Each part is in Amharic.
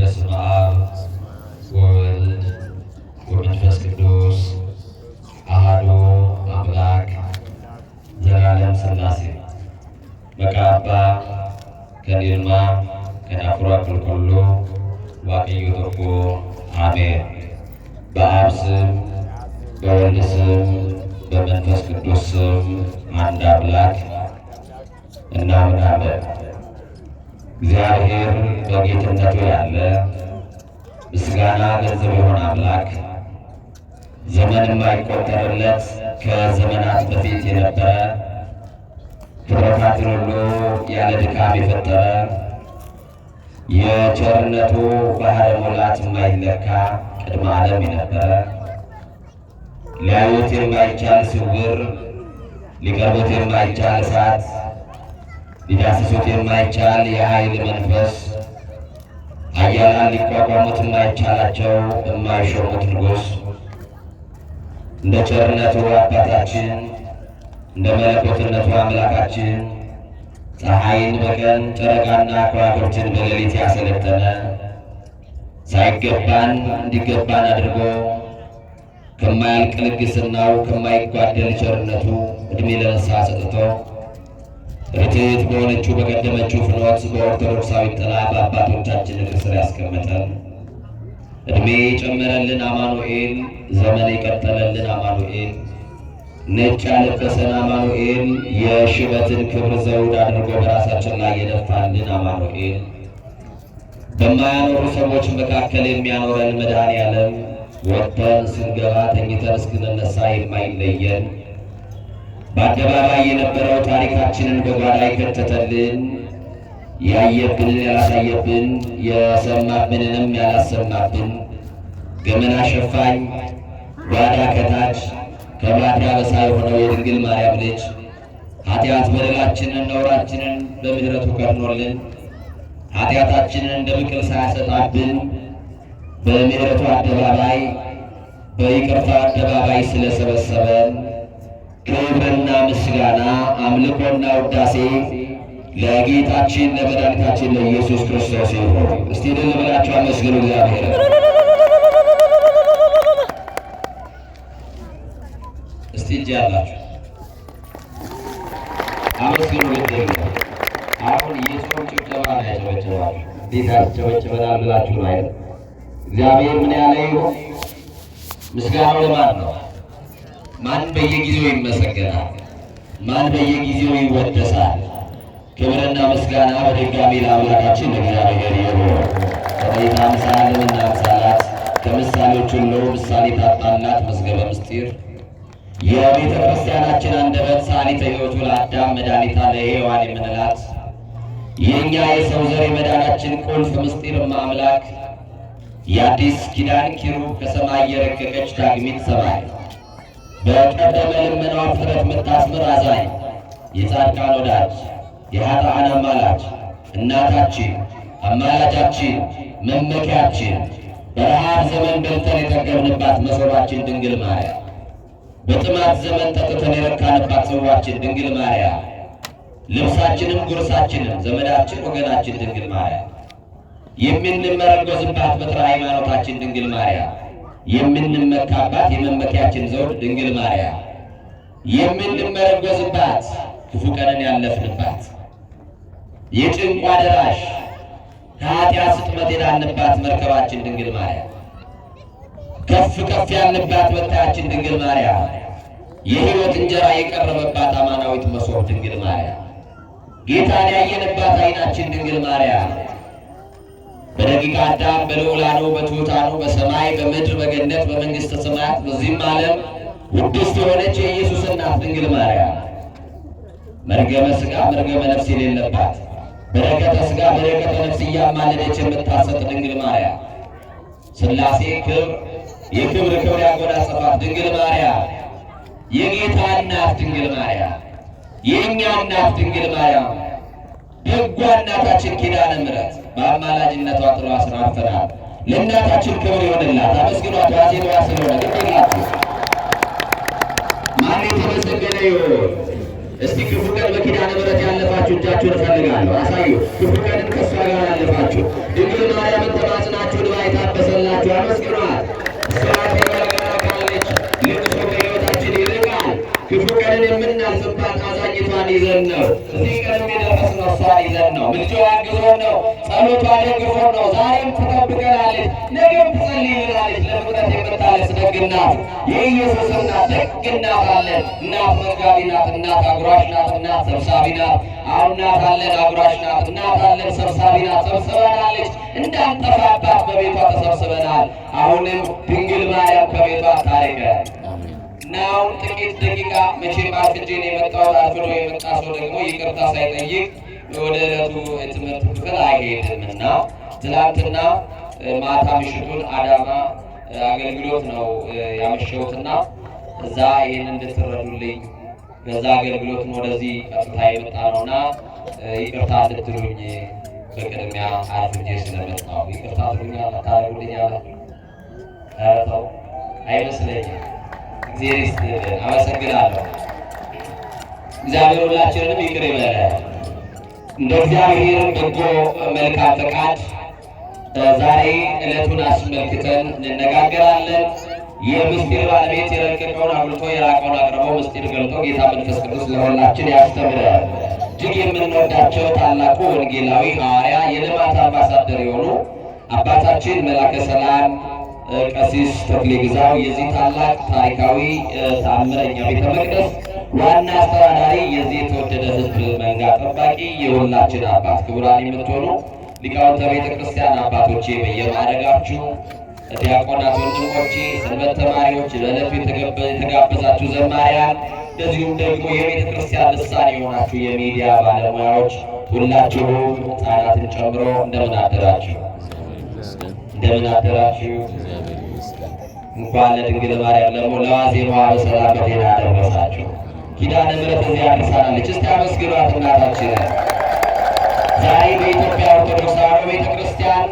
በስመ አብ ወወልድ ወመንፈስ ቅዱስ አሐዱ አምላክ ዘላለም ሥላሴ መቃባ ከኒልማ ከናፍራ ቁልቁሉ ዋቅዩ tokko አሜን። በአብ ስም በወልድ ስም በመንፈስ ቅዱስ ስም አንድ አምላክ እናምናለን። እግዚአብሔር በጌትነቱ ያለ ምስጋና ገንዘብ የሆነ አምላክ፣ ዘመን የማይቆጠርለት፣ ከዘመናት በፊት የነበረ፣ ፍጥረታትን ሁሉ ያለ ድካም የፈጠረ፣ የቸርነቱ ባህረ ሙላት የማይለካ፣ ቅድመ ዓለም የነበረ፣ ሊያዩት የማይቻል ስውር፣ ሊቀርቡት የማይቻል እሳት፣ ሊዳስሱት የማይቻል የኃይል መንፈስ፣ ኃያላን ሊቋቋሙት የማይቻላቸው የማይሾሙት ንጉሥ፣ እንደ ቸርነቱ አባታችን፣ እንደ መለኮትነቱ አምላካችን፣ ፀሐይን በቀን ጨረቃና ከዋክብትን በሌሊት ያሰለጠነ፣ ሳይገባን እንዲገባን አድርጎ ከማያልቅ ልግስናው ከማይጓደል ቸርነቱ ዕድሜ ለንስሐ ሰጥቶ ርትዕት በሆነችው በቀደመችው ፍኖት በኦርቶዶክሳዊ ጥላ በአባቶቻችን እግር ስር ያስቀመጠን፣ ዕድሜ የጨመረልን አማኑኤል፣ ዘመን የቀጠለልን አማኑኤል፣ ነጭ ያለበሰን አማኑኤል፣ የሽበትን ክብር ዘውድ አድርጎ በራሳችን ላይ የደፋልን አማኑኤል፣ በማያኖሩ ሰዎች መካከል የሚያኖረን መድኃኔ ዓለም፣ ወጥተን ስንገባ ተኝተን እስክንነሳ የማይለየን፣ በአደባባይ የነበረው ታሪካችንን በጓዳ የከተተልን፣ ያየብንን ያላሳየብን፣ የሰማብንንም ያላሰማብን፣ ገመና ሸፋኝ፣ ጓዳ ከታች ከባድ አበሳ የሆነው የድንግል ማርያም ልጅ ኃጢአት በደላችንን ነውራችንን በምሕረቱ ከድኖልን፣ ኃጢአታችንን እንደ ብቅል ሳያሰጣብን በምሕረቱ አደባባይ በይቅርታ አደባባይ ስለሰበሰበን ክብርና ምስጋና አምልኮና ውዳሴ ለጌታችን ለመድኃኒታችን ለኢየሱስ ክርስቶስ ይሁን። እስቲ ድል ብላችሁ አመስግኑ እግዚአብሔር። እስቲ እጅ ያላችሁ አመስግኑ። ግድ አሁን የጾም ጭብጨባ ነው ያጨበጨባችሁ። እንዴት ያስጨበጭበናል ብላችሁ ነው አይደል? እግዚአብሔር ምን ያለ ይሁን? ምስጋናው ለማን ነው? ማን በየጊዜው ይመሰገናል? ማን በየጊዜው ይወደሳል? ክብርና ምስጋና በድጋሚ ለአምላካችን ለእግዚአብሔር ይሁን። ከጌታ አምሳልና አምሳላት፣ ከምሳሌዎች ሁሉ ምሳሌ ታጣላት መዝገበ ምስጢር፣ የቤተ ክርስቲያናችን አንደበት፣ ሰዓሊተ ሕይወቱ ለአዳም መድኃኒታ ለሔዋን የምንላት፣ የእኛ የሰው ዘር የመዳናችን ቁልፍ ምስጢር አምላክ፣ የአዲስ ኪዳን ኪሩብ፣ ከሰማይ የረቀቀች ዳግሚት ሰማይ፣ በቀደመ ልመናዋ ፍጥረት የምታስምር አዛኝ፣ የጻድቃን ወዳጅ፣ የኃጥአን አማላጅ፣ እናታችን፣ አማላጃችን፣ መመኪያችን፣ በረሃብ ዘመን በልተን የጠገብንባት መሶባችን ድንግል ማርያም፣ በጥማት ዘመን ጠጥተን የረካንባት ጽዋችን ድንግል ማርያም፣ ልብሳችንም ጉርሳችንም ዘመዳችን ወገናችን ድንግል ማርያም፣ የምንመረጎዝባት በትረ ሃይማኖታችን ድንግል ማርያም፣ የምንመካባት የመመኪያችን ዘውድ ድንግል ማርያም፣ የምንመረጎዝባት፣ ክፉ ቀንን ያለፍንባት፣ የጭንቋ ደራሽ፣ ከኃጢአት ስጥመት የዳንባት መርከባችን ድንግል ማርያም፣ ከፍ ከፍ ያልንባት መታያችን ድንግል ማርያም፣ የሕይወት እንጀራ የቀረበባት አማናዊት መሶብ ድንግል ማርያም፣ ጌታን ያየንባት ዓይናችን ድንግል ማርያም፣ በደቂቀ አዳም በልዑላኑ በትሑታኑ በሰማይ በምድር በገነት በመንግሥተ ሰማያት በዚህም ዓለም ውድስት የሆነች የኢየሱስ እናት ድንግል ማርያም፣ መርገመ ሥጋ መርገመ ነፍስ የሌለባት፣ በረከተ ሥጋ በረከተ ነፍስ እያማለደች የምታሰጥ ድንግል ማርያም፣ ሥላሴ ክብር የክብር ክብር ያጎናጸፋት ድንግል ማርያም፣ የጌታ እናት ድንግል ማርያም፣ የእኛ እናት ድንግል ማርያም፣ ደጓ እናታችን ኪዳነ ምሕረት በአማላጅነቷ ጥሏ ስር አርፈናል። ለእናታችን ክብር ይሆንላት። አመስግኗት። ዋዜማዋ ስለሆነ ግድ የላችሁ። ማን የተመሰገነ ይሁን? እስቲ ክፉ ቀን በኪዳነ ምሕረት ያለፋችሁ እጃችሁን እፈልጋለሁ። አሳዩ። ክፉ ቀንን ከእሷ ጋር ያለፋችሁ፣ ድንግል ማርያምን ተማጽናችሁ። ጸሎቷ ደግፎን ነው። ዛሬም ትጠብቀናለች፣ ነገም ትጸልይልናለች። ለፍጥረት የምታለቅስ ደግ እናት፣ የኢየሱስ እናት፣ ደግ እናት አለን። እናት መጋቢ ናት። እናት አጉራሽ ናት። እናት ሰብሳቢ ናት። አሁን እናት አለን፣ አጉራሽ ናት። እናት አለን፣ ሰብሳቢ ናት። ሰብስበናለች። እንዳንጠፋባት በቤቷ ተሰብስበናል። አሁንም ድንግል ማርያም ከቤቷ ታሪከ እና አሁን ጥቂት ደቂቃ፣ መቼም አርፍጄ ነው የመጣሁት። አርፍዶ የመጣ ሰው ደግሞ ይቅርታ ሳይጠይቅ ወደ ዕለቱ የትምህርት ክፍል አይሄድም እና ትናንትና ማታ ምሽቱን አዳማ አገልግሎት ነው ያመሸሁትና እዛ ይህን እንድትረዱልኝ በዛ አገልግሎት ነው ወደዚህ ቀጥታ የመጣ ነውና ይቅርታ እንድትሉኝ፣ በቅድሚያ አርፍጄ ስለመጣሁ ይቅርታ ትሉኛላችሁ፣ ታደርጉልኛላችሁ? ኧረ ተው፣ አይመስለኝም። እግዚአብሔር ይስጥልን። አመሰግናለሁ። እግዚአብሔር ሁላችንንም ይቅር ይበለን። እንደ እግዚአብሔር በጎ መልካም ፈቃድ ዛሬ ዕለቱን አስመልክተን እንነጋገራለን። የምስጢር ባለቤት የረቀቀውን አጉልቶ የራቀውን አቅርቦ ምስጢር ገልጦ ጌታ መንፈስ ቅዱስ ለሁላችን ያስተምራል። እጅግ የምንወዳቸው ታላቁ ወንጌላዊ ሐዋርያ፣ የልማት አምባሳደር የሆኑ አባታችን መላከ ሰላም ቀሲስ ተክሌ ግዛው፣ የዚህ ታላቅ ታሪካዊ ተአምረኛ ቤተ መቅደስ ዋና አስተዳዳሪ፣ የዚህ የተወደደ ሕዝብ መንጋ ጠባቂ፣ የሁላችን አባት፣ ክቡራን የምትሆኑ ሊቃውንተ ቤተ ክርስቲያን አባቶቼ በየማዕረጋችሁ፣ ዲያቆናት ወንድሞቼ፣ ሰንበት ተማሪዎች፣ ለዕለቱ የተጋበዛችሁ ዘማሪያን፣ እንደዚሁም ደግሞ የቤተ ክርስቲያን ልሳን የሆናችሁ የሚዲያ ባለሙያዎች ሁላችሁም ሕፃናትን ጨምሮ እንደምን አደራችሁ? እንደምን አደራችሁ? እንኳን ለድንግል ማርያም ደግሞ ለዋዜማዋ በሰላም በጤና አደረሳችሁ። ኪዳነ ምሕረት እዚህ አድርሳናለች። እስቲ አመስግኗት እናታችንን። ዛሬ በኢትዮጵያ ኦርቶዶክስ ተዋሕዶ ቤተ ክርስቲያን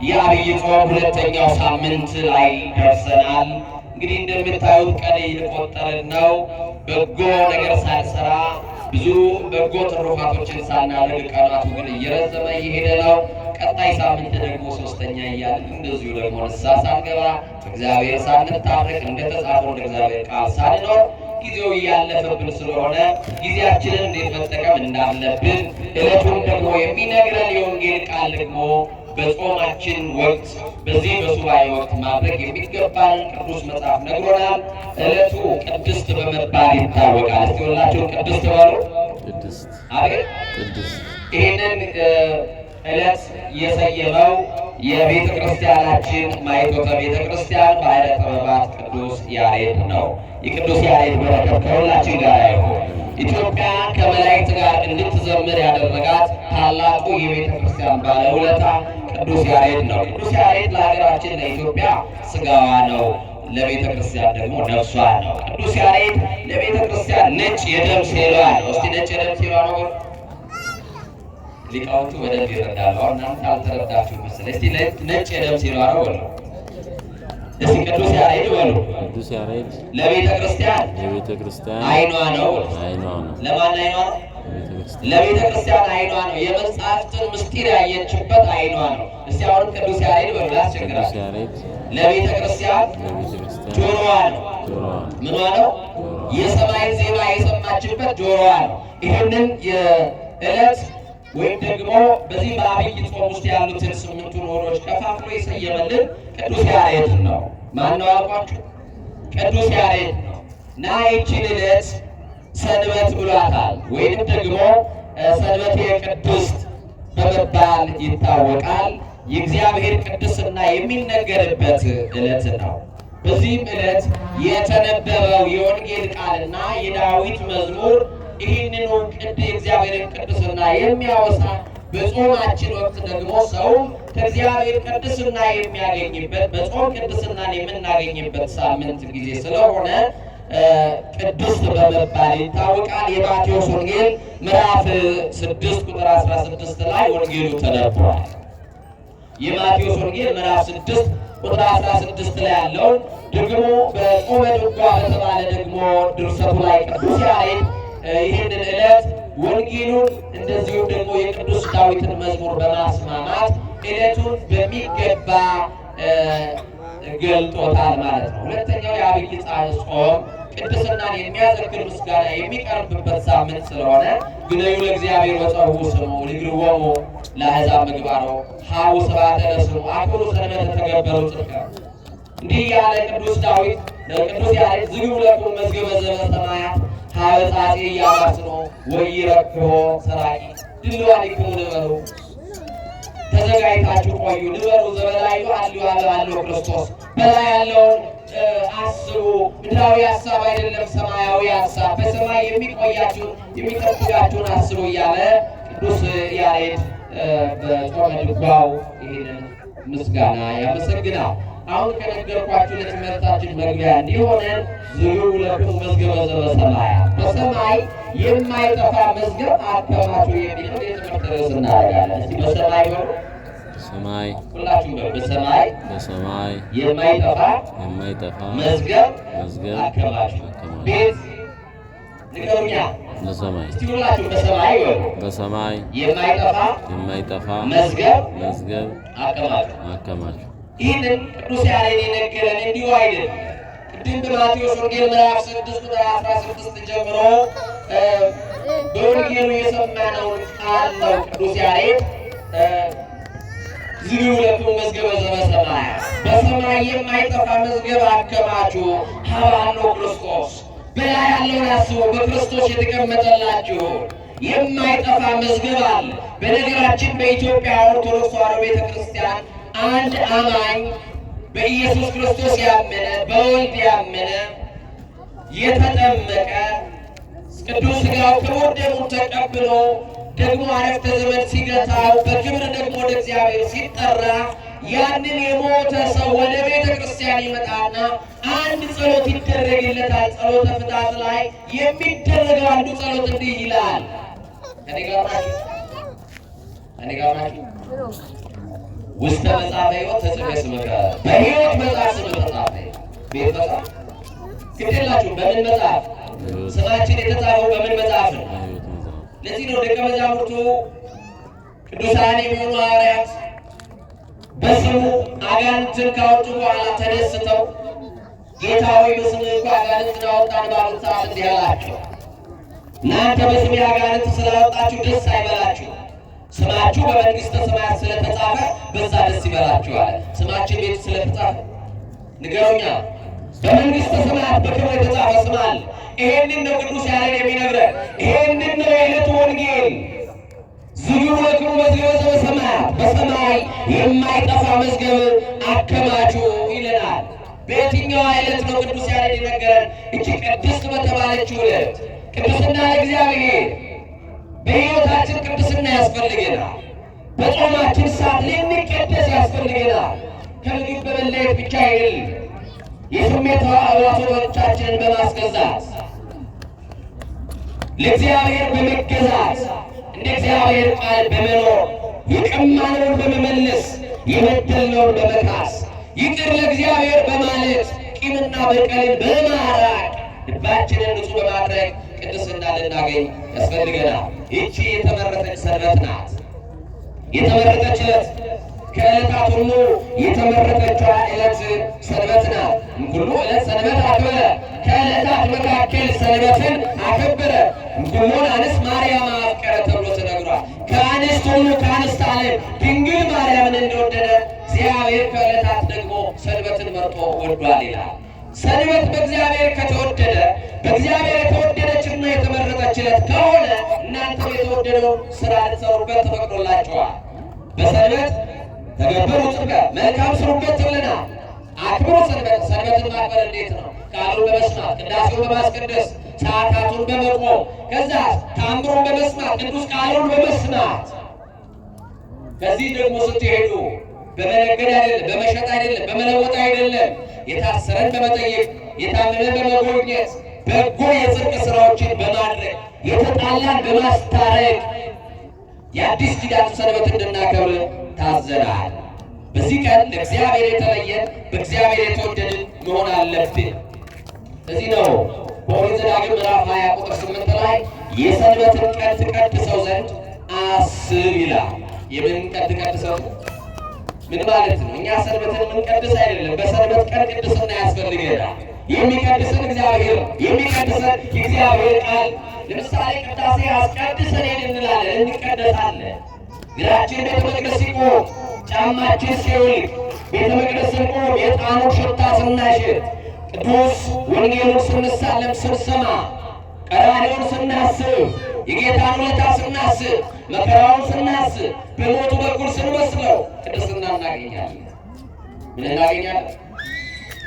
የዐቢይ ጾም ሁለተኛው ሳምንት ላይ ደርሰናል። እንግዲህ እንደምታዩት ቀን እየቆጠርን ነው። በጎ ነገር ሳንሰራ፣ ብዙ በጎ ትሩፋቶችን ሳናደርግ ቀናቱ ግን እየረዘመ እየሄደ ነው። ቀጣይ ሳምንት ደግሞ ሶስተኛ እያልን እንደዚሁ ደግሞ ንስሐ ሳንገባ፣ እግዚአብሔር ሳንታረቅ፣ እንደተጻፈው እንደ እግዚአብሔር ቃል ሳንኖር ጊዜው እያለፈብን ስለሆነ ጊዜያችንን እንዴት መጠቀም እንዳለብን ዕለቱን ደግሞ የሚነግረን የወንጌል ቃል ደግሞ በጾማችን ወቅት በዚህ በሱባኤ ወቅት ማድረግ የሚገባንን ቅዱስ መጽሐፍ ነግሮናል። ዕለቱ ቅድስት በመባል ይታወቃል። እስቲ ሁላችሁ ቅድስት በሉ። ቅድስት። አቤት። ቅድስት። ይህንን ዕለት የሰየመው የቤተ ክርስቲያናችን ማኅቶተ ቤተ ክርስቲያን ባሕረ ጥበባት ቅዱስ ያሬድ ነው። የቅዱስ ያሬድ በረከት ከሁላችን ጋር ይሁን። ኢትዮጵያ ከመላእክት ጋር እንድትዘምር ያደረጋት ታላቁ የቤተ ክርስቲያን ባለውለታ ቅዱስ ያሬድ ነው። ቅዱስ ያሬድ ለሀገራችን ለኢትዮጵያ ስጋዋ ነው፣ ለቤተ ክርስቲያን ደግሞ ነፍሷ ነው። ቅዱስ ያሬድ ለቤተ ክርስቲያን ነጭ የደም ሴሏ ነው። እስቲ ነጭ የደም ሴሏ ነው በሉ። ሊቃውንቱ በደንብ ይረዳሉ። አሁን እናንተ አልተረዳችሁ መሰለኝ። እስቲ ነጭ የደም ሴሏ ነው በሉ። እስቲ ቅዱስ ያሬድ በሉ። ቅዱስ ያሬድ ለቤተ ክርስቲያን ለቤተ ክርስቲያን አይኗ ነው በሉ። አይኗ ነው። ለማን አይኗ ነው? ለቤተ ክርስቲያን። ለቤተ ክርስቲያን አይኗ ነው። የመጽሐፍትን ምስጢር ያየችበት አይኗ ነው። እስቲ አሁንም ቅዱስ ያሬድ በሉ። ቅዱስ ላስቸግራችሁ። ያሬድ ለቤተ ክርስቲያን ለቤተ ክርስቲያን ጆሮዋ ነው። ጆሮዋ ነው። ምኗ ነው? የሰማይን ዜማ የሰማችበት ጆሮዋ ነው። ይህንን የዕለት ወይም ደግሞ በዚህ በዐቢይ ጾም ውስጥ ያሉትን ስምንቱን ወሮች ከፋፍሎ የሰየመልን ቅዱስ ያሬድ ነው። ማን ነው አልኳችሁ? ቅዱስ ያሬድ ነው። እና ይህችን ዕለት ሰንበት ብሏታል፣ ወይንም ደግሞ ሰንበቴ ቅድስት በመባል ይታወቃል። የእግዚአብሔር ቅድስና የሚነገርበት ዕለት ነው። በዚህም ዕለት የተነበበው የወንጌል ቃልና የዳዊት መዝሙር ይህንኑ የእግዚአብሔርን ቅድስና የሚያወሳ፣ በጾማችን ወቅት ደግሞ ሰው ከእግዚአብሔር ቅድስና የሚያገኝበት፣ በጾም ቅድስናን የምናገኝበት ሳምንት ጊዜ ስለሆነ ቅድስት በመባል ይታወቃል። የማቴዎስ ወንጌል ምዕራፍ 6 ቁጥር 16 ላይ ወንጌሉ ተነቧል። የማቴዎስ ወንጌል ምዕራፍ 6 ቁጥር 16 ላይ ያለውን ደግሞ በጾመ ድጓ በተባለ ደግሞ ድርሰቱ ላይ ቅዱስ ያሬድ ይህንን ዕለት ወንጌሉን እንደዚሁም ደግሞ የቅዱስ ዳዊትን መዝሙር በማስማማት ዕለቱን በሚገባ ገልጦታል ማለት ነው። ሁለተኛው የዐቢይ ጾም ቅድስናን የሚያዘክር ምስጋና የሚቀርብበት ሳምንት ስለሆነ ግነዩ ለእግዚአብሔር ወጸውዑ ስሙ ንግርዎሙ ለአሕዛብ ምግባሮ ሀቡ ስብሐተ ለስሙ አክብሩ ሰንበተ ተገበሩ ጽድቀ። እንዲህ እያለ ቅዱስ ዳዊት ቅዱስ ያሬድ ዝግቡ ለክሙ መዝገበ ዘበሰማያት ሀበ ጻጼ ኢያማስኖ ወኢይረክቦ ሰራቂ ድልዋኒክሙ ንበሩ፣ ተዘጋጅታችሁ ቆዩ። ንበሩ ዘበላዕሉ ሀልዩ ሀበ ክርስቶስ፣ በላይ ያለውን አስቡ። ምድራዊ ሀሳብ አይደለም፣ ሰማያዊ ሀሳብ፣ በሰማይ የሚቆያችሁ የሚጠብቃችሁን አስቡ እያለ ቅዱስ ያሬድ በጾመ ድጓው ይህንን ምስጋና ያመሰግናል። አሁን ከነገርኳችሁ ለትምህርታችን መግቢያ እንዲሆነን ዝግቡ ለክሙ መዝገበ ዘበሰማያት፣ በሰማይ የማይጠፋ መዝገብ አከማቹ የሚለው የትምህርት ርዕስ እናደርጋለን። እስቲ በሰማይ በሉ። ሰማይ። ሁላችሁም በሉ። በሰማይ በሰማይ የማይጠፋ የማይጠፋ መዝገብ መዝገብ አከማቹ። አከማቹ። ቤት ንገሩኛ። በሰማይ። እስቲ ሁላችሁ በሰማይ በሉ። በሰማይ የማይጠፋ የማይጠፋ መዝገብ መዝገብ አከማቹ። አከማቹ። ይህንን ቅዱስ ያሬድ የነገረን እንዲሁ አይደለም። ቅድም በማቴዎስ ወንጌል ምዕራፍ 6 ቁጥር 16 ጀምሮ በወንጌሉ የሰማነውን ቃል ነው ቅዱስ ያሬድ ዝግቡ ለክሙ መዝገበ ዘበሰማያት፣ በሰማይ የማይጠፋ መዝገብ አከማቹ፣ ሀባኖ ክርስቶስ፣ በላይ ያለውን አስቡ፣ በክርስቶስ የተቀመጠላችሁ የማይጠፋ መዝገብ አለ። በነገራችን በኢትዮጵያ ኦርቶዶክስ ተዋሕዶ ቤተክርስቲያን አንድ አማኝ በኢየሱስ ክርስቶስ ያመነ፣ በወልድ ያመነ፣ የተጠመቀ፣ ቅዱስ ሥጋው ክቡር ደሙን ተቀብሎ ደግሞ አረፍተ ዘመን ሲገታው በክብር ደግሞ ወደ እግዚአብሔር ሲጠራ ያንን የሞተ ሰው ወደ ቤተ ክርስቲያን ይመጣና አንድ ጸሎት ይደረግለታል። ጸሎተ ፍትሐት ላይ የሚደረገው አንዱ ጸሎት እንዲህ ይላል። ከእኔ ጋር ናችሁ? ከእኔ ጋር ናችሁ? ውስተ መጽሐፈ ሕይወት ተጽሕፈ ስምከ፣ በሕይወት መጽሐፍ ስምህ ተጻፈ። ቤት መጽሐፍ ግድ የላችሁም። በምን መጽሐፍ ስማችን የተጻፈው? በምን መጽሐፍ ነው? በሕይወት መጽሐፍ። ለዚህ ነው ደቀ መዛሙርቱ ቅዱሳን የሚሆኑ ሐዋርያት በስሙ አጋንንትን ካወጡ በኋላ ተደስተው ጌታ ሆይ፣ በስምህ እኮ አጋንንትን አወጣን ባሉት ሰዓት እንዲህ አላቸው፣ እናንተ በስሜ አጋንንት ስላወጣችሁ ደስ አይበላችሁ፣ ስማችሁ በመንግሥተ ሰማያት ስለተጻፈ በዛ ደስ ይበላችሁ አለ። ስማችን ቤት ስለተጻፈ ንገሩኛ። በመንግሥተ ሰማያት በክብር የተጻፈ ስም አለ። ይሄንን ነው ቅዱስ ያሬድ የሚነግረን። ይሄንን ነው የዕለቱ ወንጌል። ዝግቡ ለክሙ መዝገበ ዘበሰማያት፣ በሰማይ የማይጠፋ መዝገብ አከማቹ ይለናል። በየትኛዋ ዕለት ነው ቅዱስ ያሬድ የነገረን? እቺ ቅድስት በተባለችው ዕለት። ቅድስና ለእግዚአብሔር። በሕይወታችን ቅድስና ያስፈልገናል። በጾማችን ሰዓት ልንቀደስ ያስፈልገናል። ከምግብ በመለየት ብቻ አይደለም፣ የስሜት ሕዋሳቶቻችንን በማስገዛት፣ ለእግዚአብሔር በመገዛት፣ እንደ እግዚአብሔር ቃል በመኖር፣ የቀማነውን በመመለስ፣ የበደልነውን በመካስ፣ ይቅር ለእግዚአብሔር በማለት፣ ቂምና በቀልን በማራቅ፣ ልባችንን ንጹሕ በማድረግ ቅድስና ልናገኝ ያስፈልገናል። ይቺ የተመረጠች ሰንበት ናት። የተመረጠች ዕለት፣ ከዕለታት ሁሉ የተመረጠችዋ ዕለት ሰንበት ናት። እምኩሉ ዕለት ሰንበት አክበረ፣ ከዕለታት መካከል ሰንበትን አከበረ። እምኩሎን አንስት ማርያም አፍቀረ ተብሎ ተነግሯል። ከአንስት ሁሉ፣ ከአንስት ዓለም ድንግል ማርያምን እንደወደደ እግዚአብሔር ከዕለታት ደግሞ ሰንበትን መርጦ ወዷል ይላል። ሰንበት በእግዚአብሔር ከተወደደ፣ በእግዚአብሔር የተወደደችና የተመረጠች ዕለት ከሆነ እናንተም የተወደደውን ስራ ልትሰሩበት ተፈቅዶላችኋል። በሰንበት ተገበሩ ጽድቀ፣ መልካም ስሩበት ተብለናል። አክብሩ ሰንበት። ሰንበትን ማክበር እንዴት ነው? ቃሉን በመስማት፣ ቅዳሴውን በማስቀደስ፣ ሰዓታቱን በመቆም፣ ከዛ ተአምሩን በመስማት፣ ቅዱስ ቃሉን በመስማት። ከዚህ ደግሞ ስትሄዱ በመነገድ አይደለም፣ በመሸጥ አይደለም፣ በመለወጥ አይደለም፣ የታሰረን በመጠየቅ፣ የታመመን በመጎብኘት፣ በጎ የጽድቅ ስራዎችን በማድረግ፣ የተጣላን በማስታረቅ የአዲስ ኪዳን ሰንበት እንድናከብር ታዘናል። በዚህ ቀን ለእግዚአብሔር የተለየን፣ በእግዚአብሔር የተወደድን መሆን አለብን። ለዚህ ነው በኦሪት ዘዳግም ምዕራፍ 20 ቁጥር 8 ላይ የሰንበትን ቀን ትቀድሰው ዘንድ አስብ ይላል። የምን ቀን ትቀድሰው? ምን ማለት ነው? እኛ ሰንበትን የምንቀድስ አይደለም። በሰንበት ቀን ቅድስና ያስፈልገናል። የሚቀድስን እግዚአብሔር፣ የሚቀድሰን የእግዚአብሔር ቃል። ለምሳሌ ቅዳሴ አስቀድሰን ሄድ እንላለን፣ እንቀደሳለን። እግራችን ቤተ መቅደስ ሲቆም፣ ጫማችን ሲወልቅ፣ ቤተ መቅደስ ስንቆም የዕጣኑን ሽታ ስናሸት፣ ቅዱስ ወንጌሉን ስንሳለም ስንሰማ፣ ቀራንዮን ስናስብ፣ የጌታን ውለታ ስናስብ፣ መከራውን ስናስብ፣ በሞቱ በኩል ስንመስለው ቅድስና እናገኛለን። ምን እናገኛለን?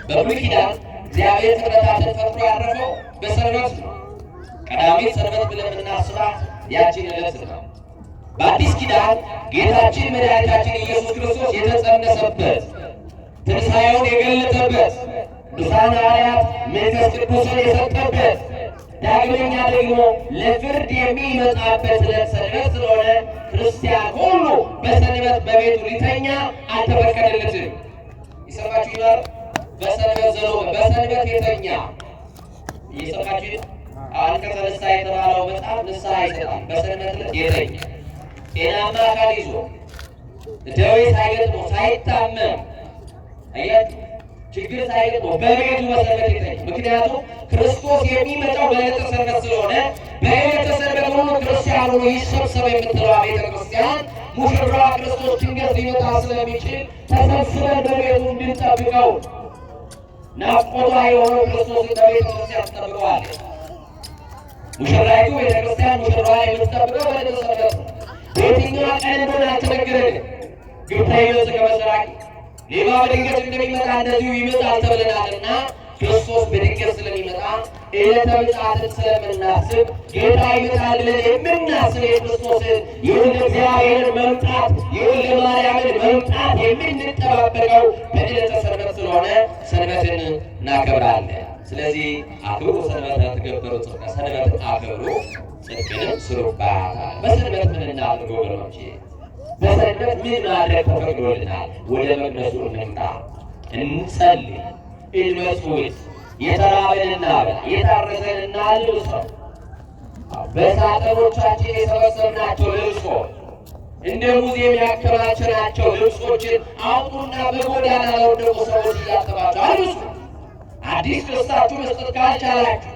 በብሉይ ኪዳን እግዚአብሔር ፍጥረታትን ፈጥሮ ያረፈው በሰንበት ነው። ቀዳሚት ሰንበት ብለን የምናስባት ያችን ዕለት ነው። በአዲስ ኪዳን ጌታችን መድኃኒታችን ኢየሱስ ክርስቶስ የተጸነሰበት፣ ትንሣኤውን የገለጠበት፣ ቅዱሳን ሐዋርያት መንፈስ ቅዱስን የሰጠበት፣ ዳግመኛ ደግሞ ለፍርድ የሚመጣበት ዕለት ሰንበት ስለሆነ ክርስቲያን ሁሉ በሰንበት በቤቱ ሊተኛ አልተፈቀደለትም። ይሰማችሁ ይኖር። በሰንበት ዘሎ በሰንበት የተኛ እየሰማችሁ አንቀጸ ንስሐ የተባለው መጽሐፍ ንስሐ ይሰጣል። በሰንበት ዕለት የተኛ ጤናማ አካል ይዞ ደዌ ሳይገጥመው ሳይታመም፣ አያችሁ፣ ችግር ሳይገጥመው በቤቱ በሰንበት የተኛ። ምክንያቱም ክርስቶስ የሚመጣው በዕለተ ሰንበት ስለሆነ በዕለተ ሰንበት ሁሉ ክርስቲያን ሆኖ ይሰብሰብ የምትለዋ ቤተ ክርስቲያን ሙሽራዋ ክርስቶስ ድንገት ሊመጣ ስለሚችል ተሰብስበን በቤቱ እንድንጠብቀው ናፍቆቷ የሆነው ክርስቶስን በቤተ ክርስቲያን ትጠብቀዋለች። ሙሽራይቱ ቤተ ክርስቲያን ሙሽራዋ የምትጠብቀው በዕለተ ሰንበት ነው። በየትኛዋ ቀን እንደሆነ አልተነገረንም። ግብተ ይመጽእ ከመ ሰራቂ፣ ሌባ በድንገት እንደሚመጣ እንደዚሁ ይመጣል ተብለናልና ክርስቶስ በድንገት ስለሚመጣ ዕለተ ምጽአትን ስለምናስብ ጌታ ይመጣል ብለን የምናስብ የክርስቶስን የወልደ እግዚአብሔርን መምጣት የወልደ ማርያምን መምጣት የምንጠባበቀው በዕለተ ሰንበት ስለሆነ ሰንበትን እናከብራለን። ስለዚህ አክብሩ ሰንበተ ትገብሩ ጽድቀ፣ ሰንበትን አክብሩ ጽድቅንም ስሩባት። በሰንበት ምን እናድርግ ወገኖቼ? በሰንበት ምን ማድረግ ተፈቅዶልናል? ወደ መቅደሱ እንምጣ፣ እንጸልይ፣ እንመጽውት፣ የተራበን እናብላ፣ የታረዘን እናልብሰው። በሳጥኖቻችን የሰበሰብናቸው ልብሶች፣ እንደ ሙዚየም ያከማቸናቸው ልብሶችን አውጡና በጎዳና ለወደቁ ሰዎች እያጠባቸው አልብሱ። አዲስ ልብሳችሁ መስጠት ካልቻላችሁ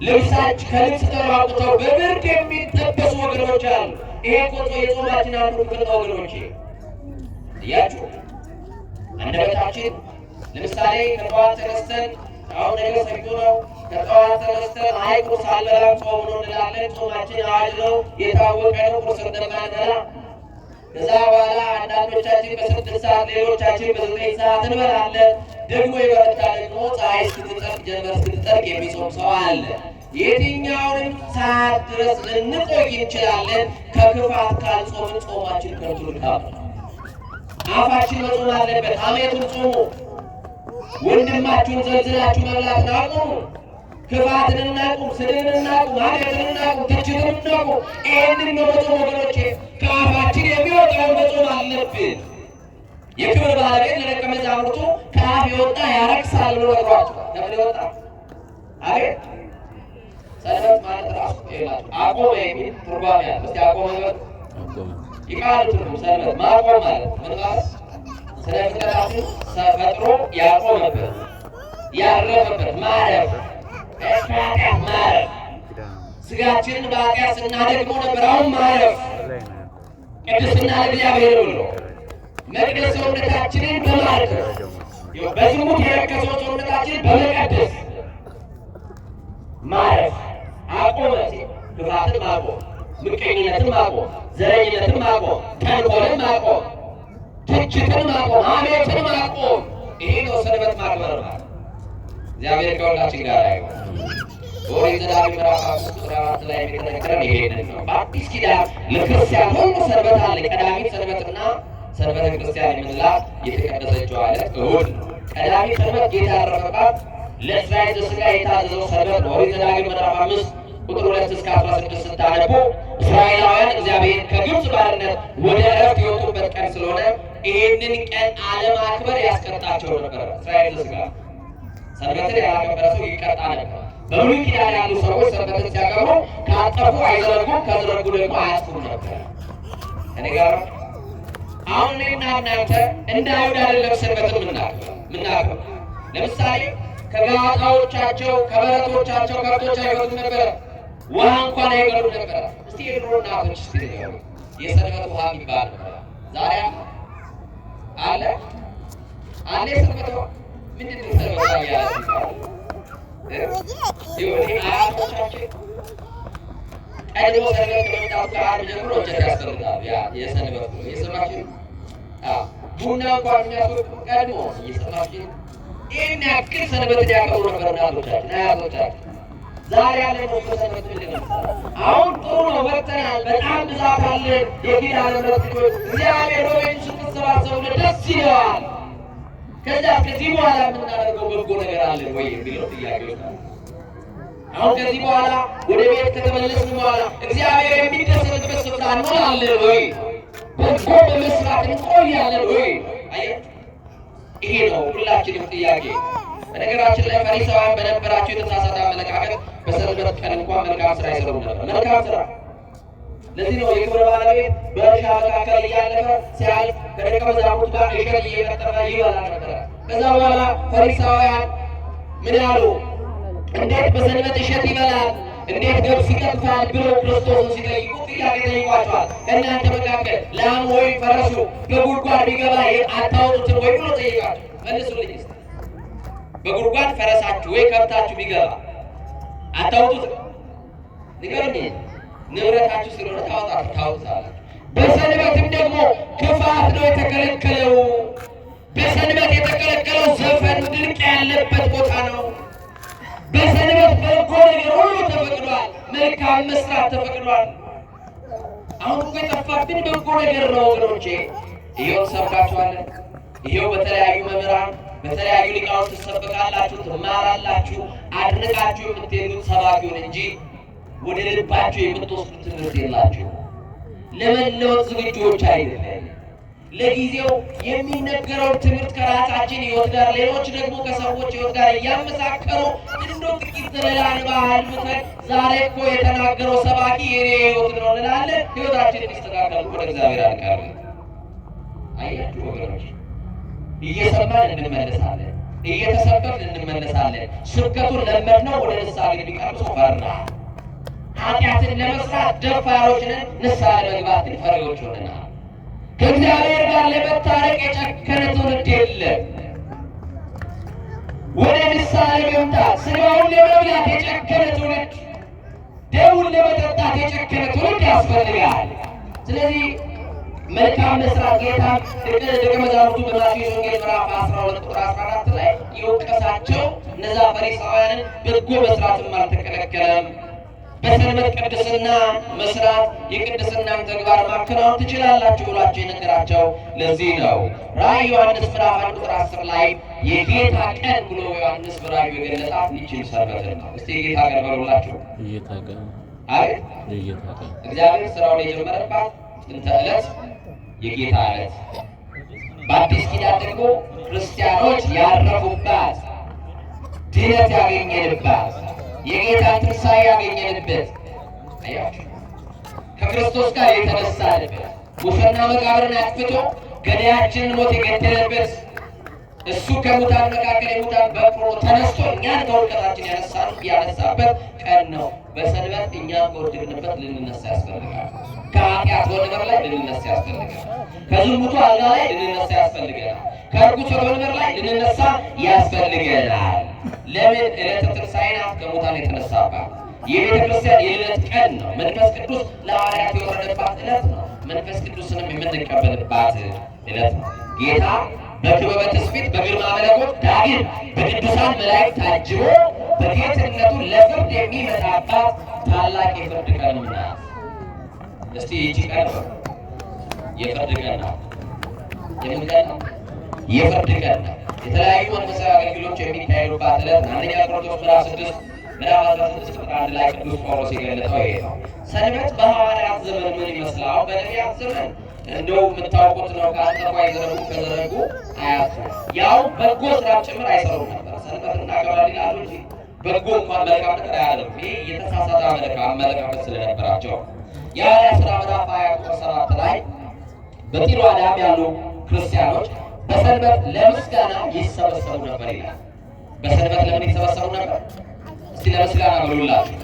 ልብሳችሁ ከልብስ ተራቁተው በብርድ የሚጠበሱ ወገኖች አሉ። ይሄ እኮ የጾማችን አንዱ ክፍል ነው ወገኖቼ። እያችሁ አንደበታችን ለምሳሌ ከጠዋት ተነስተን፣ አሁን ነገ ሰኞ ነው። ከጠዋት ተነስተን አይ ቁርስ አልበላም ጾም ነው እንላለን። ጾማችን አዋጅ ነው፣ የታወቀ ነው፣ ቁርስ እንደማንበላ። ከዛ በኋላ አንዳንዶቻችን በ6 ሰዓት ሌሎቻችን በ9 ሰዓት እንበላለን። ደግሞ የበረታ ደግሞ ፀሐይ እስክትጠልቅ ጀንበር እስክትጠልቅ የሚጾም ሰው አለ። የትኛውንም ሰዓት ድረስ ልንቆይ እንችላለን። ከክፋት ካልጾምን ጾማችን ከንቱ ድካም ነው። አፋችን መጾም አለበት። ሐሜቱን ጾሙ። ወንድማችሁን ዘልዝላችሁ መብላትን አቁሙ። ክፋትን እናቁም፣ ስድብን እናቁም፣ ሐሜትን እናቁም፣ ትችትን እናቁም። ይህንን ነው መጾም ወገኖቼ። ከአፋችን የሚወጣውን መጾም አለብን። የክብር ባለቤት ለደቀ መዛሙርቱ ከአፍ የወጣ ያረክሳል ብሎ ነግሯቸዋል። ከምን የወጣ? አቤት፣ ሰንበት ማለት ራሱ አቆመ የሚል ትርጓሜ አለ። እስኪ አቆመ በሉ። አቆመ። የቃሉ ትርጉም ሰንበት ማቆም ማለት ምን ማለት? ስለ ፍጥረታትን ፈጥሮ ያቆመበት፣ ያረፈበት፣ ማረፍ፣ ከኃጢአት ማረፍ። ስጋችንን በኃጢአት ስናደክመው ነበር። አሁን ማረፍ፣ ቅድስና ለእግዚአብሔር ብሎ መቅደስ ሰውነታችንን በማርከስ፣ በዝሙት የረከሰው ሰውነታችንን በመቀደስ ማረፍ። አቆመ። ክፋትን ማቆም፣ ምቀኝነትን ማቆም፣ ዘረኝነትን ማቆም፣ ተንኮልን ማቆም፣ ትችትን ማቆም፣ ሐሜትን ማቆም። ይሄ ነው ሰንበት ማክበር ማለት። እግዚአብሔር ከሁላችን ጋር ይሁን። በኦሪት ዘዳግም ምዕራፍ 5 ቁጥር 4 ላይ የሚተነገረን ይሄንን ነው። በአዲስ ኪዳን ለክርስቲያን ሁሉ ሰንበት አለ። ቀዳሚት ሰንበትና ሰንበተ ክርስቲያን የምንላት የተቀደሰችው ዕለት እሑድ ነው። ቀዳሚት ሰንበት ጌታ ያረፈባት ለእስራኤል ዘሥጋ የታዘዘው ሰንበት ነው። ኦሪት ዘዳግም ምዕራፍ 5 ቁጥር 2 እስከ 16 ስታነቡ እስራኤላውያን እግዚአብሔር ከግብፅ ባርነት ወደ ዕረፍት የወጡበት ቀን ስለሆነ ይህንን ቀን አለማክበር ያስቀጣቸው ነበር። እስራኤል ዘሥጋ ሰንበትን ያላከበረ ሰው ይቀጣ ነበር። በብሉይ ኪዳን ያሉ ሰዎች ሰንበትን ሲያከብሩ ካጠፉ አይዘረጉም፣ ከዘረጉ ደግሞ አያጥፉም ነበር። እኔ ጋር አሁን እኔና እናንተ እንደ አይሁድ አይደለም ሰንበትን የምናከብረው። ለምሳሌ ከጋጣዎቻቸው ከበረቶቻቸው ከብቶች አይፈቱም ነበረ። ውሃ እንኳን አይቀዱም ነበረ። እስቲ የድሮ እናቶች እስቲ ንገሩ። የሰንበት ውሃ የሚባል ነበር። ዛሬ አለ አለ የሰንበት ውሃ ምንድን ነው? የሰንበት ውሃ እያለ ይሁን አያቶቻችን ቀድሞ ሰንበት ከመምጣቱ ከዓርብ ጀምሮ እንጨት ያስፈልጋል። ያ የሰንበት ነው። እየሰማችሁ ቡና እንኳን የሚያስወቅጡ ቀድሞ እየሰማችሁ ይህን ያክል ሰንበትን ያከብሩ ነበር እናቶቻችን አያቶቻችን። ዛሬ ያለነው በሰንበት ምንድን ነው? አሁን ጥሩ ነው፣ ወጥተናል። በጣም ብዛት አለን። የኪዳነ ምሕረት ልጆች እግዚአብሔር በቤቱ ስትሰባሰቡ ደስ ይለዋል። ከዛ ከዚህ በኋላ የምናደርገው በጎ ነገር አለን ወይ የሚለው ጥያቄዎች አሉ። አሁን ከዚህ በኋላ ወደ ቤት ከተመለስን በኋላ እግዚአብሔር የሚደሰትበት ስፍራ እንሆናለን ወይ? በጎ በመስራት እንቆያለን ወይ? አያችሁ፣ ይሄ ነው ሁላችንም ጥያቄ። በነገራችን ላይ ፈሪሳውያን በነበራቸው የተሳሳተ አመለካከት በሰንበት ቀን እንኳን መልካም ስራ ይሰሩ ነበር። መልካም ስራ። ለዚህ ነው የክብር ባለቤት በእርሻ መካከል እያለፈ ሲያልፍ ከደቀ መዛሙርቱ ጋር እሸት እየቀጠፈ ይበላ ነበረ። ከዛ በኋላ ፈሪሳውያን ምን አሉ? እንዴት በሰንበት እሸት ይበላል? እንዴት ገብስ ይቀጥፋል? ብለው ክርስቶስን ሲጠይቁ ጥያቄ ጠይቋቸዋል። ከእናንተ መካከል ላም ወይም ፈረሱ በጉድጓድ ቢገባ አታወጡትም ወይ ብሎ ጠይቋቸው። መልሱልኝ እስኪ። በጉድጓድ ፈረሳችሁ ወይ ከብታችሁ ቢገባ አታወጡትም? ንገሩኝ። ንብረታችሁ ስለሆነ ታወጣላችሁ። በሰንበትም ደግሞ ክፋት ነው የተከለከለው። በሰንበት የተከለከለው ዘፈን፣ ድርቅ ያለበት ቦታ ነው። በሰንበት በጎ ነገር ሁሉ ተፈቅዷል። መልካም መስራት ተፈቅዷል። አሁን እኮ የጠፋብን በጎ ነገር ነው ወገኖቼ። ይኸው እንሰብካችኋለን። ይኸው በተለያዩ መምህራን በተለያዩ ሊቃውንት ትሰበካላችሁ፣ ትማራላችሁ። አድንቃችሁ የምትሄዱት ሰባኪውን እንጂ ወደ ልባችሁ የምትወስዱት ትምህርት የላችሁ። ለመለወጥ ዝግጁዎች አይደለም። ለጊዜው የሚነገረውን ትምህርት ከራሳችን ሕይወት ጋር ሌሎች ደግሞ ከሰዎች ሕይወት ጋር እያመሳከሩ እንደው ጥቂት ዘለላን ባህል ምተን ዛሬ እኮ የተናገረው ሰባኪ የኔ ሕይወት ነው እንላለን። ሕይወታችን እንዲስተካከል ወደ እግዚአብሔር አንቀርብም። አያችሁ ወገኖች፣ እየሰማን እንመለሳለን፣ እየተሰበክን እንመለሳለን። ስብከቱን ለመድነው። ወደ ንስሐ ግን ቢቀርብ ሰው ፈራ። ኃጢአትን ለመስራት ደፋሮች ነን፣ ንስሐ ለመግባት ግን ፈሪዎች ሆነናል። ከእግዚአብሔር ጋር ለመታረቅ የጨከነ ትውልድ የለም። ወደ ንስሐ ለመምጣት ስጋውን ለመብላት የጨከነ ትውልድ፣ ደሙን ለመጠጣት የጨከነ ትውልድ ያስፈልጋል። ስለዚህ መልካም መስራት ጌታ ደቀ መዛሙርቱ በማቴዎስ ወንጌል ምዕራፍ 12 ቁጥር 14 ላይ የወቀሳቸው እነዛ ፈሪሳውያንን በጎ መስራትም አልተከለከለም፣ በሰንበት ቅድስና መስራት የቅድስናን ተግባር ማከናወን ትችላላችሁ ብሏቸው የነገራቸው ለዚህ ነው። ራእይ ዮሐንስ ምዕራፍ 1 ቁጥር 10 ላይ የጌታ ቀን ብሎ ዮሐንስ በራእዩ የገለጣት ይህችን ሰንበትን ነው። እስቲ የጌታ ቀን በሉላችሁ። የጌታ ቀን። አቤት። የጌታ ቀን። እግዚአብሔር ስራውን የጀመረባት ጥንተ ዕለት የጌታ ዕለት፣ በአዲስ ኪዳን ደግሞ ክርስቲያኖች ያረፉባት፣ ድነት ያገኘንባት፣ የጌታ ትንሣኤ ያገኘንበት፣ አያችሁ፣ ከክርስቶስ ጋር የተነሳንበት፣ ሙስና መቃብርን አጥፍቶ ገዳያችንን ሞት የገደለበት፣ እሱ ከሙታን መካከል የሙታን በኩር ተነስቶ እኛን ከውድቀታችን ያነሳበት ቀን ነው። በሰንበት እኛ ከወደቅንበት ልንነሳ ያስፈልጋል። ከኃጢአት ወንበር ላይ ልንነሳ ያስፈልጋል። ከዝሙቱ አልጋ ላይ ልንነሳ ያስፈልገናል። ከርኩሰት ወንበር ላይ ልንነሳ ያስፈልገናል። ለምን? ዕለተ ትንሣኤ ናት፣ ከሙታን የተነሳባት የቤተ ክርስቲያን የልደት ቀን ነው። መንፈስ ቅዱስ ለሐዋርያት የወረደባት ዕለት ነው። መንፈስ ቅዱስንም የምንቀበልባት ዕለት ነው። ጌታ በክበበ ትስብእት በግርማ መለኮት ዳግም በቅዱሳን መላእክት ታጅቦ በጌትነቱ ለፍርድ የሚመጣባት ታላቅ የፍርድ ቀን ናት። እስቲ ይህቺ ቀን የፍርድ ቀን ናት። የምን ቀን ናት? የፍርድ ቀን ናት። የተለያዩ መንፈሳዊ አገልግሎች የሚካሄዱባት ዕለት ነው። አንደኛ ቆሮንቶስ ምዕራፍ 6 ምዕራፍ 16 ቁጥር 1 ላይ ቅዱስ ጳውሎስ የገለጠው ይሄ ነው። ሰንበት በሐዋርያት ዘመን ምን ይመስላል? አሁን በነቢያት ዘመን እንደው የምታውቁት ነው። ከአጠፉ አይዘረጉ፣ ከዘረጉ አያጥፉ። ያው በጎ ስራ ጭምር አይሰሩም ነበር። ሰንበትን እናከብራለን ይላሉ እንጂ በጎ እንኳን መልካም ነገር አያደርጉም። ይሄ የተሳሳተ አመለካከት ስለነበራቸው የሐዋርያት ሥራ ምዕራፍ 20 ቁጥር 7 ላይ በጢሮአዳም ያሉ ክርስቲያኖች በሰንበት ለምስጋና ይሰበሰቡ ነበር ይላል። በሰንበት ለምን ይሰበሰቡ ነበር? እስቲ ለምስጋና በሉላችሁ።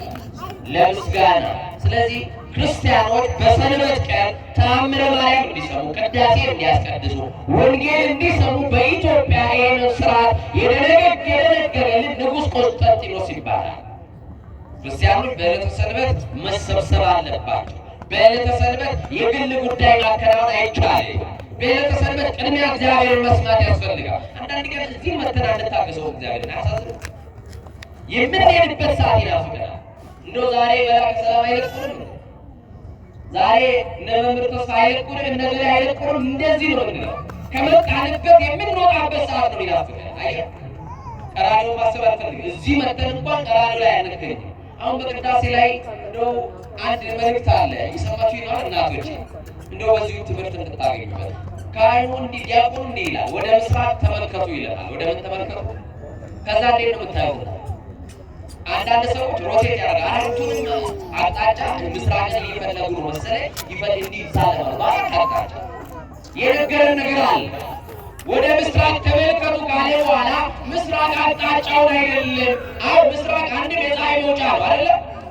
ለምስጋና። ስለዚህ ክርስቲያኖች በሰንበት ቀን ተአምረ ማርያም እንዲሰሙ፣ ቅዳሴ እንዲያስቀድሱ፣ ወንጌል እንዲሰሙ በኢትዮጵያ ይህንን ስርዓት የደነገገልን ንጉሥ ቆስጠንጢኖስ ይባላል። ክርስቲያኖች በዕለተ ሰንበት መሰብሰብ አለባቸው። በዕለተ ሰንበት የግል ጉዳይ ማከናወን አይቻልም። በዕለተ ሰንበት ቅድሚያ እግዚአብሔርን መስማት ያስፈልጋል። አንዳንድ ቀን እዚህ መተን አንታገሰው እግዚአብሔርን አያሳዝንም? የምንሄድበት ሰዓት ይናፍቀናል። እንደው ዛሬ መላከ ሰላም አይለቁንም፣ ዛሬ እነ መምህር ተስፋ አይለቁንም፣ እነ ገሌ አይለቁንም። እንደዚህ ነው የምንለው። ከመጣንበት የምንወጣበት ሰዓት ነው ይናፍቀናል። አየህ፣ ቀራንዮ ማሰብ አልፈልግም። እዚህ መተን እንኳን ቀራንዮ ላይ አንገኝም። አሁን በቅዳሴ ላይ እንደው አንድ መልእክት አለ፣ እየሰማችሁ ይኖራል እናቶች፣ እንደው በዚሁ ትምህርት እንድታገኙበት። ካህኑ እንዲህ ዲያቆኑ እንዲህ ይላል፣ ወደ ምስራቅ ተመልከቱ ይላል። ወደ ምን ተመልከቱ? ከዛ እንዴት ነው የምታዩት? አንዳንድ ሰዎች rotate ያደርጋል። አራቱንም አቅጣጫ ምስራቅን እየፈለጉ ነው መሰለኝ፣ እንዲህ ይሳለማሉ በአራት አቅጣጫ። የነገረን ነገር አለ። ወደ ምስራቅ ተመልከቱ ካለ በኋላ ምስራቅ አቅጣጫውን አይደለም። አዎ ምስራቅ አንድም የፀሐይ መውጫ ነው አይደለ?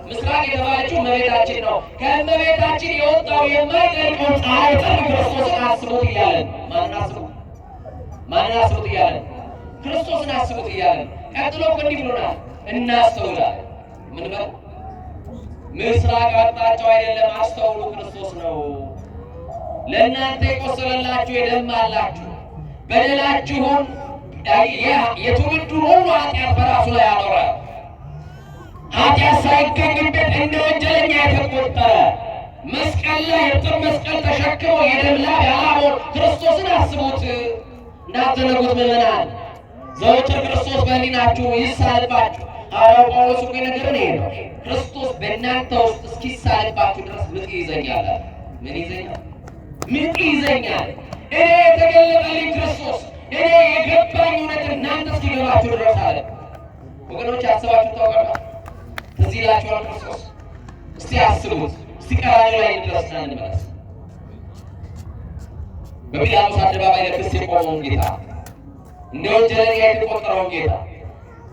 ምስራቅ የተባለችው እመቤታችን ነው። ከእመቤታችን የወጣው የማይጠልቀውን ፀሐይ ጽድቅ ክርስቶስን አስቡት እያለን ማንን አስቡት? ማንን አስቡት እያለን? ክርስቶስን አስቡት እያለን። ቀጥሎ እኮ እንዲህ ብሎናል፣ እናስተውላለን። ምን በል ምስራቅ አቅጣጫው አይደለም፣ አስተውሉ፣ ክርስቶስ ነው። ለእናንተ የቆሰለላችሁ የደማላችሁ በደላችሁን የትውልዱን ሁሉ ኃጢአት በራሱ ላይ አኖረ። ኃጢአት ሳይገኝበት እንደ ወንጀለኛ የተቆጠረ መስቀል ላይ እርጥብ መስቀል ተሸክሞ የደም ላብ ያላበውን ክርስቶስን አስቡት፣ እንዳትዘነጉት ምዕመናን። ዘወትር ክርስቶስ በሕሊናችሁ ይሳልባችሁ። ሐዋርያው ጳውሎስ እኮ የነገረን ይሄ ነው። ክርስቶስ በእናንተ ውስጥ እስኪሳልባችሁ ድረስ ምጥ ይዘኛል። ምን ይዘኛል? ምጥ ይዘኛል። እኔ የተገለጠልኝ ክርስቶስ፣ እኔ የገባኝ እውነት እናንተ እስኪገባችሁ ድረስ አለ። ወገኖች አስባችሁ ታውቃላችሁ? ትዝ ይላችኋል ክርስቶስ? እስቲ አስቡት። እስቲ ቀራንዮ ላይ እንድረስና እንመለስ። በጲላጦስ አደባባይ ለክስ የቆመውን ጌታ፣ እንደ ወንጀለኛ የተቆጠረውን ጌታ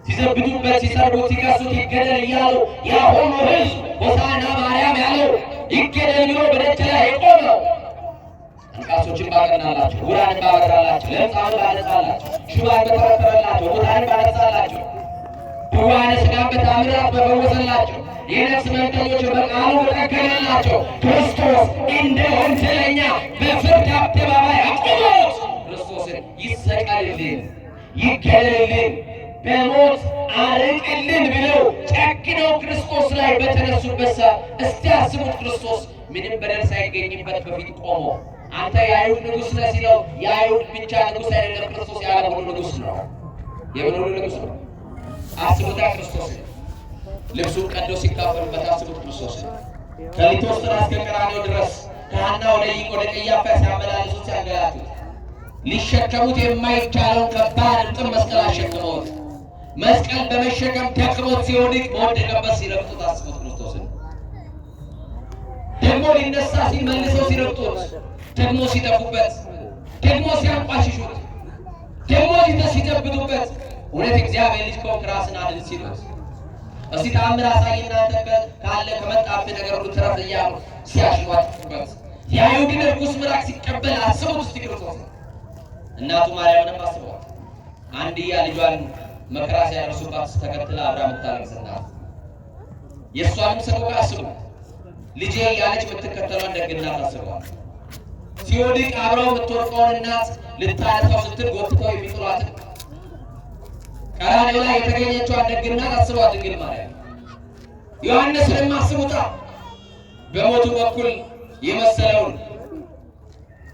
ሲዘብቱበት፣ ሲሰርቡት፣ ሲከሱት ይገደል እያሉ ያ ሁሉ ሕዝብ ሆሳዕና በአርያም ያለው ይገደል ብሎ በደጅ ላይ የቆመው፣ አንካሶችን ባቀናላቸው፣ ዕውራንን ባበራላቸው፣ ለምጻምን ባነጻላቸው፣ ሽባን በተረተረላቸው፣ ሙታንን ባነጻላቸው፣ ድውያነ ሥጋን በተአምራት በፈወሰላቸው፣ የነፍስ ሕመምተኞችን በቃሉ በጠገነላቸው ክርስቶስ እንደ ወንጀለኛ በፍርድ አደባባይ አቁሞት ክርስቶስን ይሰቀልልን፣ ይገደልልን፣ በሞት አርቅልን ብለው ጨክነው ክርስቶስ ላይ በተነሱበት ሰዓት እስቲ አስቡት። ክርስቶስ ምንም በደል ሳይገኝበት በፊት ቆሞ አንተ የአይሁድ ንጉሥ ነህ ሲለው የአይሁድ ብቻ ንጉሥ አይደለም፣ ክርስቶስ የዓለም ሁሉ ንጉሥ ነው። የምን ሁሉ ንጉሥ ነው? አስቡታ ክርስቶስን ልብሱን ቀዶ ሲካፈሉበት አስቡት ክርስቶስን። ከሊቶስጥራ እስከ ቀራንዮ ድረስ ከሐና ወደ ቀያፋ ሲያመላልሱት ሲያንገላቱት ሊሸከሙት የማይቻለውን ከባድ እርጥብ መስቀል አሸክመውት መስቀል በመሸከም ደክሞት ሲወድቅ በወደቀበት ሲረግጡት አስቡት ክርስቶስን። ደግሞ ሊነሳ ሲል መልሰው ሲረግጡት፣ ደግሞ ሲጠፉበት፣ ደግሞ ሲያንቋሽሹት፣ ደግሞ ሲዘብቱበት፣ እውነት እግዚአብሔር ልጅ ከሆንክ ራስን አድን ሲሉት፣ እስቲ ተአምር አሳይና አንተ ካለ ከመጣብህ ነገር ሁሉ ትረፍ እያሉ ሲያሽሟጥጡበት፣ የአይሁድን ርኩስ ምራቅ ሲቀበል አስቡት እስቲ ክርስቶስን። እናቱ ማርያምንም አስበዋል። አንድያ ልጇን መከራ ሲያደርሱባት ተከትላ አብራ የምታለቅስ እናት፣ የእሷንም ሰቆቃ አስቡ። ልጄ እያለች የምትከተሏን ደግ እናት አስበዋል። ሲወድቅ አብረው የምትወድቀውን እናት ልታነሳው ስትል ጎትተው የሚጥሏትን ቀራንዮ ላይ የተገኘችዋን ደግ እናት አስቧት ድንግል ማርያም። ዮሐንስንም አስቡታ። በሞቱ በኩል የመሰለውን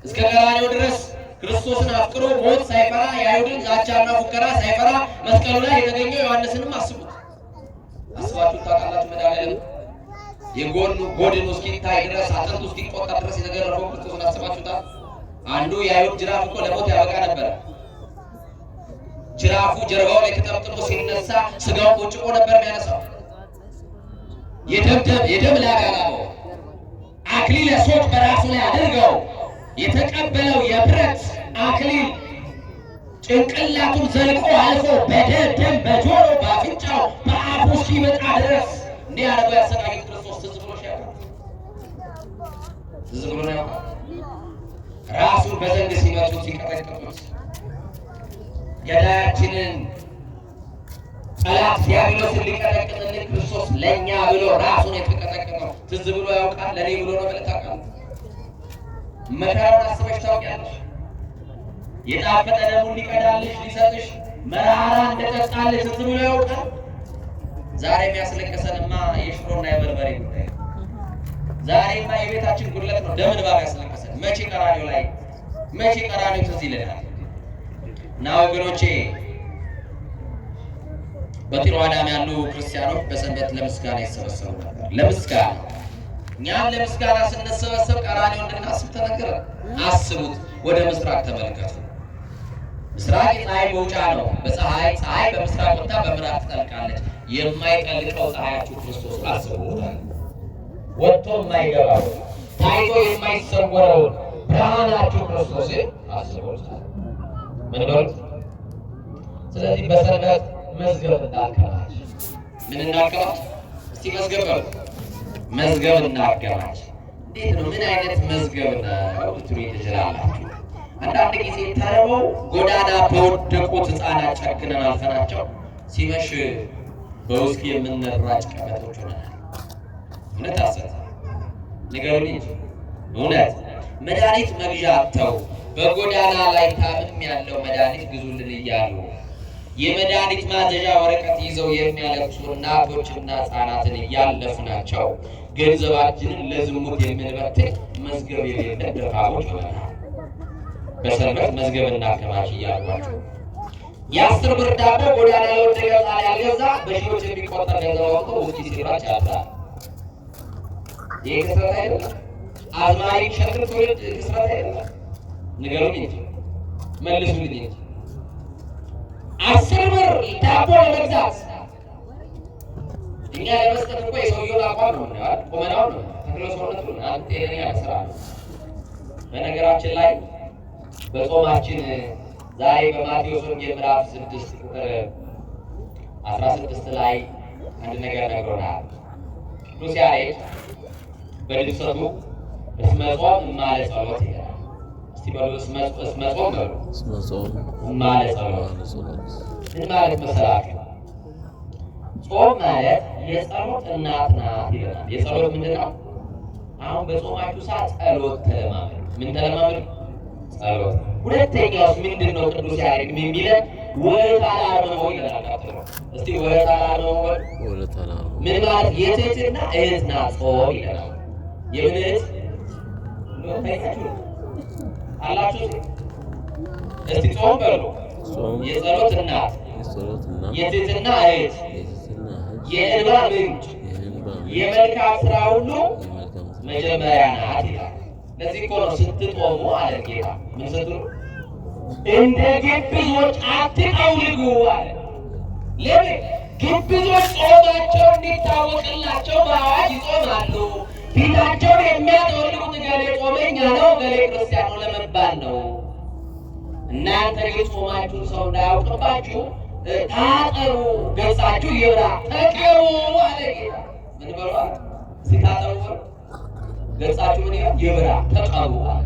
እስከ ቀራንዮ ድረስ ክርስቶስን አፍቅሮ ሞት ሳይፈራ የአይሁድን ዛቻና ፉከራ ሳይፈራ መስቀሉ ላይ የተገኘው ዮሐንስንም አስቡት። አስባችሁ ታውቃላችሁ? መድኃኒዓለም የጎኑ ጎድኑ እስኪታይ ድረስ አጥንቱ እስኪቆጠር ድረስ የተገረፈው ክርስቶስን አስባችሁታል? አንዱ የአይሁድ ጅራፍ እኮ ለሞት ያበቃ ነበረ። ጅራፉ ጀርባው ላይ ተጠምጥሞ ሲነሳ ስጋው ቦጭቆ ነበር የሚያነሳው። የደም ላብ ያላበው አክሊለ ሦክ በራሱ ላይ አድርገው የተቀበለው የብረት አክሊል ጭንቅላቱን ዘልቆ አልፎ በደም በጆሮ በአፍንጫው በአፉ እስኪመጣ ድረስ እንዲህ አድርገው ያሰቃዩት ክርስቶስ ትዝ ብሎሽ ያውቃል? ትዝ ብሎ ያውቃል? ራሱን በዘንግ ሲመቱት ሲቀጠቅጡት ገዳያችንን ጠላት ዲያብሎስን ሊቀጠቅጥልን ክርስቶስ ለእኛ ብሎ ራሱን የተቀጠቀጠው ትዝ ብሎ ያውቃል? ለእኔ ብሎ ነው ብለህ ታውቃለህ? መከራውን አስበሽ ታውቂያለሽ? የጣፈጠ ደሙን ሊቀዳልሽ ሊሰጥሽ መራራ እንደጠጣልሽ ትዝ ብሎ ያውቃል? ዛሬ የሚያስለቅሰንማ የሽሮና የበርበሬ ጉዳይ ነው። ዛሬማ የቤታችን ጉድለት ነው ደም እንባ ያስለቅሰን። መቼ ቀራንዮ ላይ መቼ ቀራንዮ ትዝ ይለናል? እና ወገኖቼ በጢሮአዳም ያሉ ክርስቲያኖች በሰንበት ለምስጋና ይሰበሰቡ ነበር። ለምስጋና እኛም ለምስጋና ስንሰበሰብ ቀራንዮ እንድናስብ ተነገረ። አስቡት፣ ወደ ምስራቅ ተመልከቱ። ምስራቅ የፀሐይ መውጫ ነው። በፀሐይ ፀሐይ በምስራቅ ወጥታ በምዕራብ ትጠልቃለች። የማይጠልቀው ፀሐያችሁ ክርስቶስን አስቡታል። ወጥቶ የማይገባው ታይቶ የማይሰወረውን ብርሃናችሁ ክርስቶስን አስቡታል። ምን በሉት? ስለዚህ በሰንበት መዝገብ እናከማች። ምን እናከማች? እስቲ መዝገብ በሉ። መዝገብ እናከማች። እንዴት ነው? ምን አይነት መዝገብ ነው ልትሉ ትችላላችሁ። አንዳንድ ጊዜ ተርበው ጎዳና በወደቁት ሕፃናት ጨክነን አልፈናቸው ሲመሽ በውስኪ የምንራጭ ቀበቶች ሆነናል። እውነት ሐሰት ንገሩኝ እንጂ እውነት። መድኃኒት መግዣ አጥተው በጎዳና ላይ ታምም ያለው መድኃኒት ግዙልን እያሉ የመድኃኒት ማዘዣ ወረቀት ይዘው የሚያለቅሱ እናቶችና ሕፃናትን እያለፍናቸው ገንዘባችንን ለዝሙት የምንበትን መዝገብ የሌለን ደፋሮች ሆነናል። በሰንበት መዝገብ እናከማች እያልኳቸው የ10 ብር ዳቦ ጎዳና ለወደቀ ሕፃን ያልገዛ በሺዎች የሚቆጠር ገንዘብ አውጥቶ ውስኪ ሲራጭ ያድራል። ይህ ክስረት አይደለም? አዝማሪ ሸክር ትውልድ ክስረት አይደለም? ንገሩኝ እንጂ መልሱልኝ እንጂ። 10 ብር ዳቦ ለመግዛት እኛ ለመስጠት እኮ የሰውየውን አቋም ነው የምናየው፣ ቁመናውን ነው፣ ተክለ ሰውነቱን አንድ ጤነኛ ስራ ነው። በነገራችን ላይ በጾማችን ዛሬ በማቴዎስ ወንጌል ምዕራፍ 6 ቁጥር 16 ላይ አንድ ነገር ነግሮናል። ቅዱስ ያሬድ በድርሰቱ እስመ ጾም እማለ ጸሎት ይላል። እስቲ በሉ እስመ ጾም በሉ እስመ ጾም እማለ ጸሎት። እማለ ጸሎት። ምን ማለት መሰላችሁ? ጾም ማለት የጸሎት እናት ናት ይለናል። የጸሎት ምንድን ነው? አሁን በጾማችሁ ሰዓት ጸሎት ተለማመዱ። ምን ተለማመዱ? ጸሎት። ሁለተኛውስ ምንድን ነው? ቅዱስ ያሬድ የሚለን ወህታ ለአርምሞ ይለናል። ቀጥሎ እስቲ ወህታ ለአርምሞ በሉ። ወህታ ለአርምሞ። ምን ማለት? የትህትና እህት ናት ጾም ይለናል። የምን እህት ነው? ታይታችሁ አላችሁ? እስቲ ጾም በሉ። ጾም የጸሎት እናት፣ የጸሎት እናት፣ የትህትና እህት፣ የትህትና እህት፣ የእንባ ምንጭ፣ የእንባ ምንጭ፣ የመልካም ስራ ሁሉ የመልካም ስራ መጀመሪያ ናት ይላል። ለዚህ እኮ ነው ስትጦሙ አለ ጌታ። ምን ስትሉ? እንደ ግብዞች አትጠውልጉ አለ። ለምን? ግብዞች ጾማቸው እንዲታወቅላቸው በአዋጅ ይጾማሉ። ፊታቸውን የሚያጠወልጉት እገሌ ጾመኛ ነው፣ እገሌ ክርስቲያን ነው ለመባል ነው። እናንተ ግን ጾማችሁን ሰው እንዳያውቅባችሁ ታጠቡ፣ ገጻችሁ ይብራ፣ ተቀቡ አለ ጌታ። ምን በሉ አለ? እስኪ ታጠቡ በሉ። ገጻችሁ ምን ይላል? ይብራ፣ ተቀቡ አለ።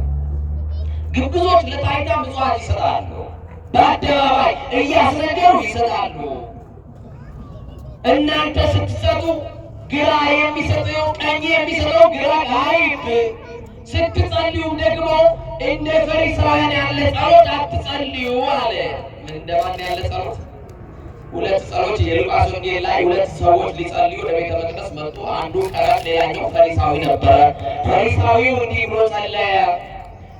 ግብዞች ለታይታ ምጽዋት ይሰጣሉ፣ በአደባባይ እያስነገሩ ይሰጣሉ። እናንተ ስትሰጡ ግራ የሚሰጠው ቀኝ የሚሰጠው ግራ አይብ። ስትጸልዩም ደግሞ እንደ ፈሪሳውያን ያለ ጸሎት አትጸልዩ አለ። ምን እንደማን ያለ ጸሎት? ሁለት ጸሎት የሉቃስ ወንጌል ላይ ሁለት ሰዎች ሊጸልዩ ወደ ቤተ መቅደስ መጡ። አንዱ ቀራጭ፣ ሌላኛው ፈሪሳዊ ነበረ። ፈሪሳዊው እንዲህ ብሎ ጸለየ።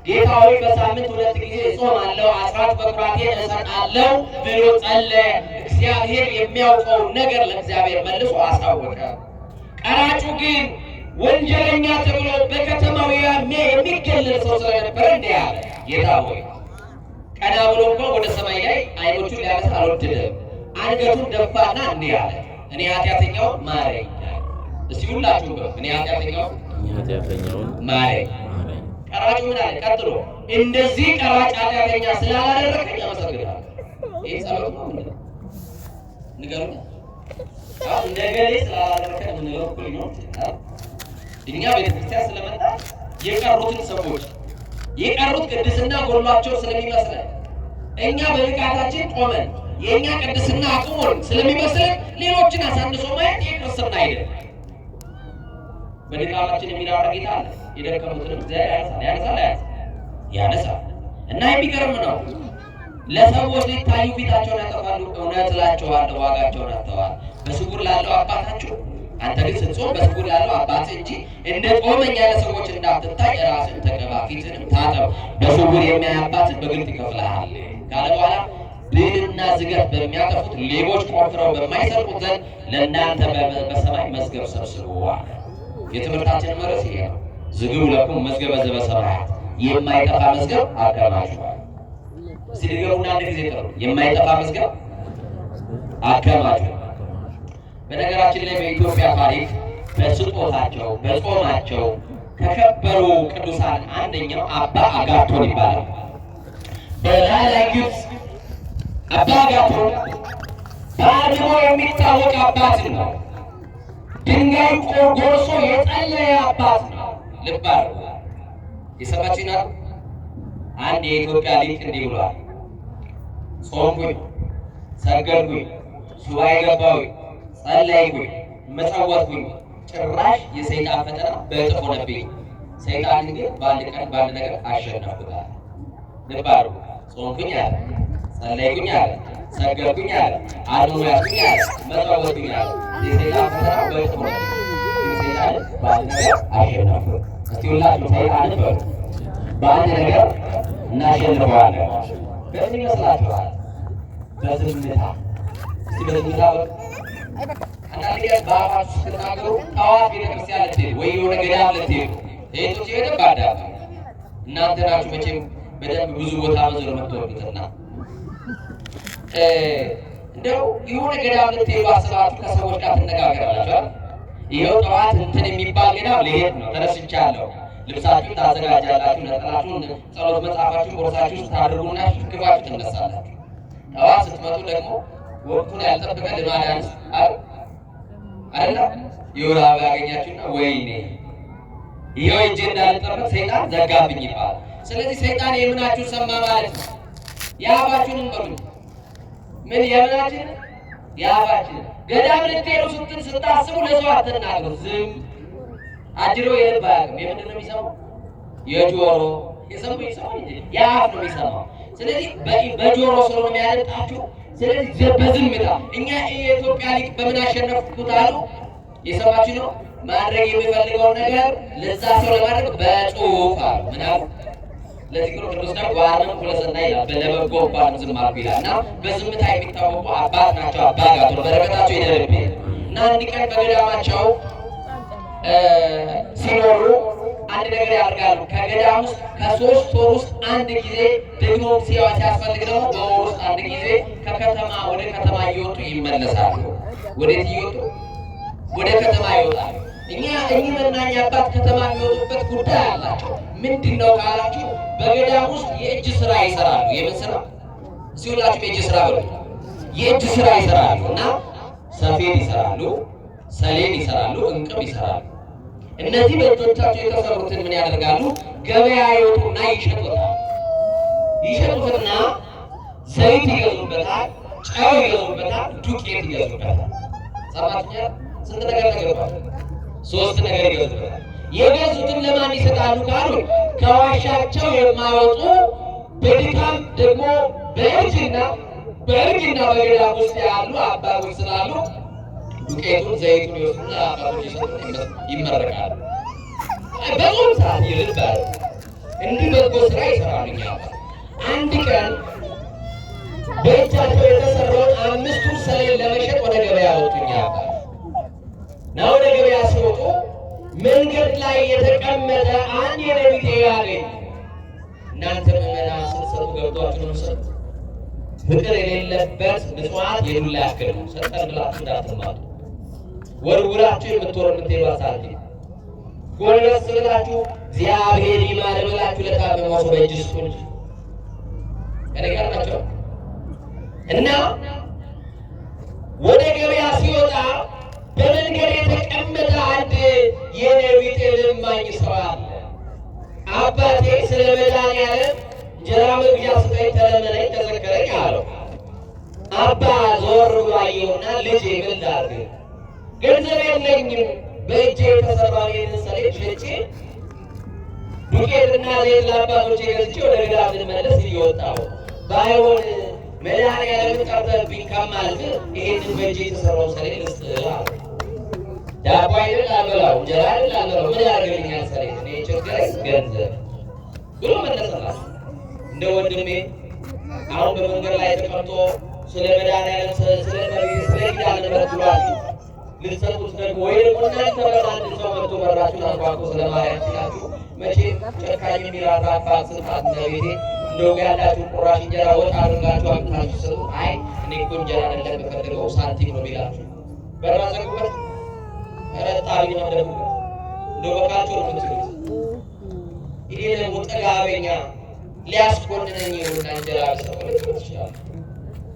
ጌታ ሆይ በሳምንት 2 ጊዜ እጾማለሁ፣ አስራት በኩራቴን እሰጣለሁ ብሎ ጸለየ። እግዚአብሔር የሚያውቀውን ነገር ለእግዚአብሔር መልሶ አሳወቀ። ቀራጩ ግን ወንጀለኛ ተብሎ በከተማው የሚገለል ሰው ስለነበረ እንዲህ አለ፣ ጌታ ሆይ ቀና ብሎ እንኳን ወደ ሰማይ ላይ አይኖቹን ሊያነሳ አልወደደም። አንገቱን ደፋና እንዲህ አለ፣ እኔ ኃጢአተኛው ማረኝ። እስቲ ሁላችሁም በሉ፣ እኔ ኃጢአተኛው እኔ ኃጢአተኛውን ማረኝ። ማረኝ። ቀራጩ ምን አለ? ቀጥሎ እንደዚህ ቀራጭ ኃጢአተኛ ስላላደረከኝ አመሰግናለሁ። ይሄ ጸሎት ነው ምንድነው? ንገሩኝ። አሁን እንደ ገሌ ስላላደረከኝ የምንለው እኮ ሊኖር ይችላል። እኛ ቤተክርስቲያን ስለመጣ የቀሩትን ሰዎች የቀሩት ቅድስና ጎድሏቸው ስለሚመስለን፣ እኛ በብቃታችን ቆመን የእኛ ቅድስና አቁሞን ስለሚመስለን ሌሎችን አሳንሶ ማየት ይህ ክርስትና አይደለም። በድካማችን የሚራራ ጌታ አለ። የደከሙትንም እግዚአብሔር ያነሳል፣ ያነሳል፣ ያነሳል፣ ያነሳል። እና የሚገርም ነው። ለሰዎች ሊታዩ ፊታቸውን ያጠፋሉ። እውነት እላችኋለሁ ዋጋቸውን አጥተዋል። በስውር ላለው አባታችሁ፣ አንተ ግን ስትጾም በስውር ላለው አባትህ እንጂ እንደ ጦመኛ ለሰዎች እንዳትታይ ራስህን ተቀባ፣ ፊትህንም ታጠብ። በስውር የሚያይ አባትህ በግልጥ ይከፍልሃል ካለ በኋላ፣ ብልና ዝገት በሚያጠፉት፣ ሌቦች ቆፍረው በማይሰርቁት ዘንድ ለእናንተ በሰማይ መዝገብ ሰብስቡ አለ። የትምህርታችን ርዕስ ይሄ ነው። ዝግቡ ለክሙ መዝገበ ዘበሰማያት፣ የማይጠፋ መዝገብ አከማቹ። እስቲ ድገሙና አንድ ጊዜ ጥሩ። የማይጠፋ መዝገብ አከማቹ። በነገራችን ላይ በኢትዮጵያ ታሪክ በስጦታቸው በጾማቸው ከከበሩ ቅዱሳን አንደኛው አባ አጋቶን ይባላል። በላላይ ግብፅ አባ አጋቶን በአድሞ የሚታወቅ አባት ነው። ድንጋይ ጎርሶ የጸለየ አባት ነው። ልብ አድርጉ። የሰማችሁ ናት። አንድ የኢትዮጵያ ሊቅ እንዲህ ብሏል። ጾምኩኝ፣ ሰገድኩኝ፣ ሱባኤ ገባሁኝ፣ ጸለይኩኝ፣ መጸወትኩኝ፣ ጭራሽ የሰይጣን ፈተና በእጥፍ ሆነብኝ። ሰይጣንን ግን በአንድ ቀን በአንድ ነገር አሸነፍኩታል። ልብ አድርጉ። ጾምኩኝ አለ፣ ጸለይኩኝ አለ፣ ሰገድኩኝ አለ፣ አድሞ ያዝኩኝ አለ፣ መጸወትኩኝ አለ። የሰይጣን ፈተና በእጥፍ ሆነብኝ፣ ግን ሰይጣንን በአንድ ነገር አሸነፍኩት። እስቲ ሁላችሁ ሰይጣንን በሉ፣ በአንድ ነገር እናሸንፈዋለን። በምን ይመስላችኋል? በዝምታ። እስቲ በዝምታ በሉ። አንዳንድ ጊዜ በአፋችሁ ስትናገሩ ጠዋት ቤተክርስቲያን ልትሄዱ ወይ የሆነ ገዳም ልትሄዱ ይህቶች በደንብ አዳምጡ። እናንተ ናችሁ መቼም በደንብ ብዙ ቦታ መዞር የምትወዱትና እንደው የሆነ ገዳም ልትሄዱ አስባችሁ ከሰዎች ጋር ትነጋገራላችሁ አይደል? ይኸው ጠዋት እንትን የሚባል ገዳም ልሄድ ነው ተነስቻለሁ። ልብሳችሁን ታዘጋጃላችሁ፣ ነጠላችሁን፣ ጸሎት መጽሐፋችሁን ቦርሳችሁ ውስጥ ታደርጉና ሽክፋችሁ ትነሳላችሁ። ጠዋት ስትመጡ ደግሞ ወቅቱን ያልጠበቀ ልማድ አንስ አይደል? የወር አበባ ያገኛችሁና ወይኔ ይኸው እጄ እንዳልጠበቅ ሰይጣን ዘጋብኝ ይባላል። ስለዚህ ሰይጣን የምናችሁ ሰማ ማለት ነው። የአፋችሁንም በሉ፣ ምን የምናችን የአፋችን። ገዳም ልትሄዱ ስትል ስታስቡ ለሰው አትናገሩ። ዝም አጅሮ የልብ አያውቅም። የምንድን ነው የሚሰማው? የጆሮ የሰሙ ይሰማል እንጂ የአፍ ነው የሚሰማው። ስለዚህ በጆሮ ስለሆነ የሚያደምጣችሁ፣ ስለዚህ በዝምታ። እኛ የኢትዮጵያ ሊቅ በምን አሸነፍኩት አሉ። የሰማችሁ ነው። ማድረግ የሚፈልገውን ነገር ለዛ ሰው ለማድረግ በጽሁፍ አሉ። ምን አሉ? ለዚህ ነው ቅዱስ ዳዊት ዋንም ኩለሰናይ ይላል፣ ለበጎ እንኳን ዝም አልኩ ይላል። እና በዝምታ የሚታወቁ አባት ናቸው። አባ ጋቶን በረከታቸው ይደርብን። እና አንድ ቀን በገዳማቸው ሲኖሩ አንድ ነገር ያደርጋሉ። ከገዳም ውስጥ ከ3 ወር ውስጥ አንድ ጊዜ፣ ደግሞ ሲያስፈልግ ደግሞ በወር ውስጥ አንድ ጊዜ ከከተማ ወደ ከተማ እየወጡ ይመለሳሉ። ወዴት እየወጡ? ወደ ከተማ ይወጣሉ። እኚህ መናኛ አባት ከተማ የሚወጡበት ጉዳይ አላቸው። ምንድን ነው ካላችሁ፣ በገዳም ውስጥ የእጅ ስራ ይሰራሉ። የምን ስራ? እስኪ ሁላችሁም የእጅ ስራ በሉ። የእጅ ስራ ይሰራሉ እና ሰፌድ ይሰራሉ፣ ሰሌን ይሰራሉ፣ እንቅብ ይሰራሉ። እነዚህ በእጆቻቸው የተሰሩትን ምን ያደርጋሉ? ገበያ ይወጡና ይሸጡታል። ይሸጡትና ዘይት ይገዙበታል፣ ጨው ይገዙበታል፣ ዱቄት ይገዙበታል። ሰማችሁኛል? ስንት ነገር ተገዟል? ሶስት ነገር ይገዙበታል። የገዙትን ለማን ይሰጣሉ ካሉ፣ ከዋሻቸው የማይወጡ በድካም ደግሞ በእርጅና በገዳም ውስጥ ያሉ አባቶች ስላሉ ዱቄቱን ዘይቱን ይወስዱና አባቶች ይሰጡና ይመረቃሉ። በጾም ሰዓት ይልባል። እንዲህ በጎ ስራ ይሰራሉ። እኛ አባት አንድ ቀን በእጃቸው የተሰራውን አምስቱን ሰሌን ለመሸጥ ወደ ገበያ ወጡ። እኛ አባት እና ወደ ገበያ ሲወጡ መንገድ ላይ የተቀመጠ አንድ የነቢጤ ያገኙ። እናንተ ምዕመናን ስትሰጡ ገብቷችሁ ነው የምትሰጡት። ፍቅር የሌለበት ምጽዋት የዱላ ያክል ነው። ሰጠን ብላችሁ እንዳትማቱ። ወርውራችሁ የምትሄዷት ሳንቲም፣ ጎንበስ ብላችሁ እግዚአብሔር ይማር ብላችሁ ለታመመው ሰው በእጅ ስጡ እንጂ። ከእኔ ጋር ናቸው። እና ወደ ገበያ ሲወጣ በመንገድ የተቀመጠ አንድ የኔ ቢጤ ለማኝ ሰው አለ። አባቴ ስለ መድኃኒዓለም እንጀራ መግዣ ስጠኝ፣ ተለመነኝ፣ ተዘከረኝ አለው። አባ ዞር ብሎ አየውና ልጄ ምን ላድርግ? ገንዘብ የለኝም፣ በእጄ የተሰራውን ይህንን ሰሌን ሸጬ ዱቄትና ዘይት ለአባቶቼ ገዝቼ ወደ ገዳም ልመለስ እየወጣሁ ባይሆን መድኃኒዓለምን ጠርተህብኝ ከማልፍ ይሄንን በእጄ የተሰራውን ሰሌን ልስጥህ አለው። ዳቦ አይደል አልበላው፣ እንጀራ አይደል አልበላው፣ ምን ያደርግልኛል ሰሌን? እኔ የቸገረኝ ገንዘብ ብሎ መለሰላት። እንደ ወንድሜ አሁን በመንገድ ላይ ተቀምጦ ስለ መድኃኒዓለም ስለ ስለ ኪዳነ ምሕረት ብሏችሁ ልትሰጡት ደግሞ ወይ ደግሞ እናንተ በአንድ ሰው መጥቶ በራችሁን አንኳኩቶ ስለ ማርያም ሲላችሁ መቼም ጨካኝ የሚራራ አባት ስጣት እመቤቴ እንደው ያላችሁ ቁራሽ እንጀራ ወጥ አድርጋችሁ አምጥታችሁ ስጡ። አይ እኔ እኮ እንጀራ አይደለም የምፈልገው ሳንቲም ነው ቢላችሁ በር አዘጉበት። ኧረ ጣቢ ነው የምደፉበት። እንደው በካልቾ ነው የምትሉት። ይሄ ደግሞ ጥጋበኛ ሊያስኮንነኝ ይሁንና እንጀራ ብሰጠው ልትሉ ትችላላችሁ።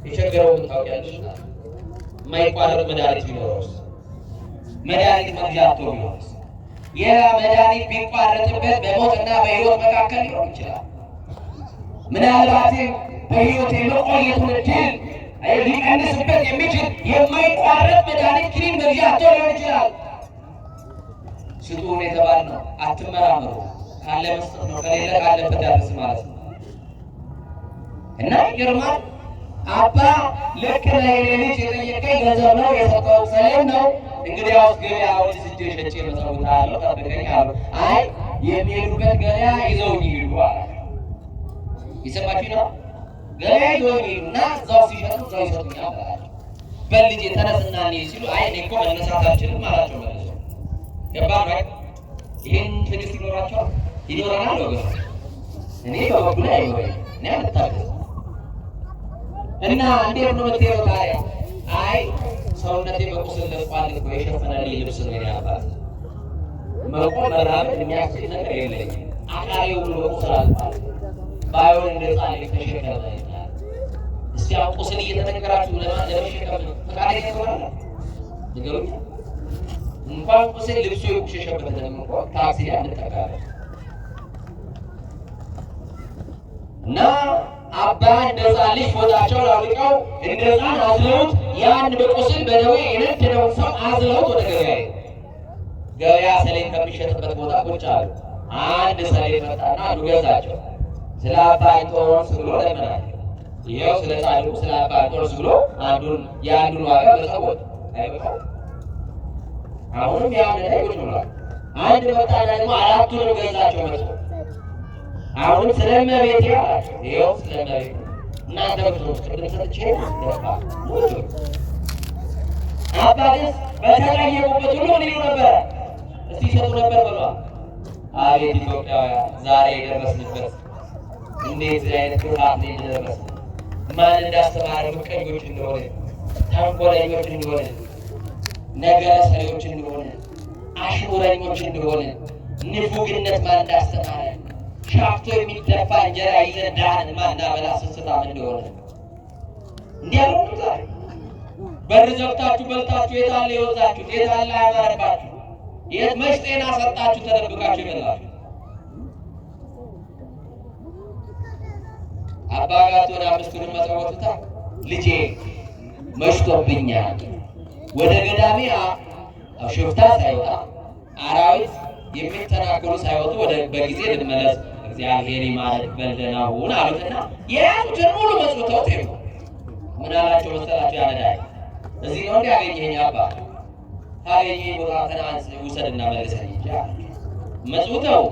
የቸገረውን ታውቂያለሽ። የማይቋረጥ መድኃኒት ቢኖረውስ? መድኃኒት መግዣ አጥቶ ቢሆንስ? ያ መድኃኒት ቢቋረጥበት በሞትና በሕይወት መካከል ሊሆን ይችላል። ምናልባትም በሕይወት የመቆየቱን እድል ሊቀንስበት የሚችል የማይቋረጥ መድኃኒት ክኒን መግዣ አጥቶ ሊሆን ይችላል። ስጡን የተባልነው አትመራመሩ፣ ካለ መስጠት ነው፣ ከሌለ ካለበት ያድርስ ማለት ነው። እና ይገርማል። አባ ልክ ነህ የኔ ልጅ፣ የጠየቀኝ ገንዘብ ነው የሰጠው ሰሌን ነው። እንግዲያውስ ገበያ ወስጄ ሸጬ እመጸውትሃለሁ፣ ጠብቀኝ አሉ። አይ የሚሄዱበት ገበያ ይዘውኝ ይሂዱ አላቸው። የሰማችሁ ነው። ገበያ ይዘውኝ ይሂዱና እዛው ሲሸጡ እዛው ይሰጡኛል አላቸው። በል ልጄ ተነስና እንሂድ ሲሉ አይ እኔ እኮ መነሳት አልችልም አላቸው። መልሶ ገባህ ነው። ይህን ትዕግስት ይኖራቸዋል ይኖረናል ወገኖች። እኔ በበኩሌ አይኖረኝም። እኔ አልታገስም። እና እንዴት ነው የምትሄደው ታዲያ? አይ ሰውነቴ በቁስል ለቋል እኮ የሸፈነልኝ ልብስ ነው የኔ አባት። መቆም መራመድ የሚያስችል ነገር የለኝም። አካሌ ሁሉ በቁስል አልቋል። ባይሆን እንደ ሕፃን ልጅ ተሸከመ ይላል። እስቲ አሁን ቁስል እየተነገራችሁ ለመሸከም ፈቃደኛ ትሆናላችሁ? ንገሩኝ። እንኳን ቁስል ልብሱ የቆሸሸበትንም እንኳን ታክሲ ላይ አንጠጋለን። እና አባ እንደ ሕፃን ልጅ ፎጣቸውን አውልቀው እንደ ሕፃን አዝለውት ያን በቁስል በደዌ የነደደውን ሰው አዝለውት ወደ ገበያ ሄዱ። ገበያ ሰሌን ከሚሸጥበት ቦታ ቁጭ አሉ። አንድ ሰሌን መጣና አንዱ ገዛቸው። ስለ አባ እንጦንስ ብሎ ለመናቸው። ይኸው ስለ ጻድቁ ስለ አባ እንጦንስ ብሎ አንዱን የአንዱን ዋጋ መጸወቱ አይበቃው። አሁንም ያን ላይ ቁጭ ብሏል። አንድ መጣና ደግሞ አራቱንም ገዛቸው መጥቶ አሁንም ስለ እመቤቴ አላቸው። ይኸው ስለ እመቤቴ እናንተ ብትሆኑ ቅድም ሰጥቼ ደፋ ሙሉ አባትስ በተጠየቁበት ሁሉ ምን ይሉ ነበረ? እስቲ ይሰጡ ነበር በሏ። አቤት ኢትዮጵያውያን ዛሬ የደረስንበት እንዴት አይነት ክፋት ላይ እንደደረስን፣ ማን እንዳስተማረ ምቀኞች እንደሆነ፣ ተንኮለኞች እንደሆነ፣ ነገረ ሰሪዎች እንደሆነ፣ አሽሙረኞች እንደሆነ፣ ንፉግነት ማን እንዳስተማረ፣ ሻፍቶ የሚደፋ እንጀራ ይዘን ድሃን ማናበላ ስስታም እንደሆነ እንዲህ ያልሆኑ ዛሬ በር ዘግታችሁ በልታችሁ የታለ የወዛችሁት? የታለ ያማረባችሁ? የት መች ጤና ሰጣችሁ ተደብቃችሁ የበላችሁ? አባ ጋቶን አምስቱንም መጸወቱታ ልጄ መሽቶብኛል፣ ወደ ገዳሜ ሽፍታ ሳይወጣ አራዊት የሚተናከሉ ሳይወጡ ወደ በጊዜ ልመለስ፣ እግዚአብሔር ይማረክ በል ደህና ሁን አሉትና የያዙትን ሙሉ መጽውተውት ሄዱ። ምን አላቸው መሰላቸው? ያነዳይ እዚህ ነው እንዲ ያገኘኸኝ አባ ካገኘኸኝ ቦታ ተናንስ ውሰድና መልሰኝ እንጂ አላቸው። መጽውተው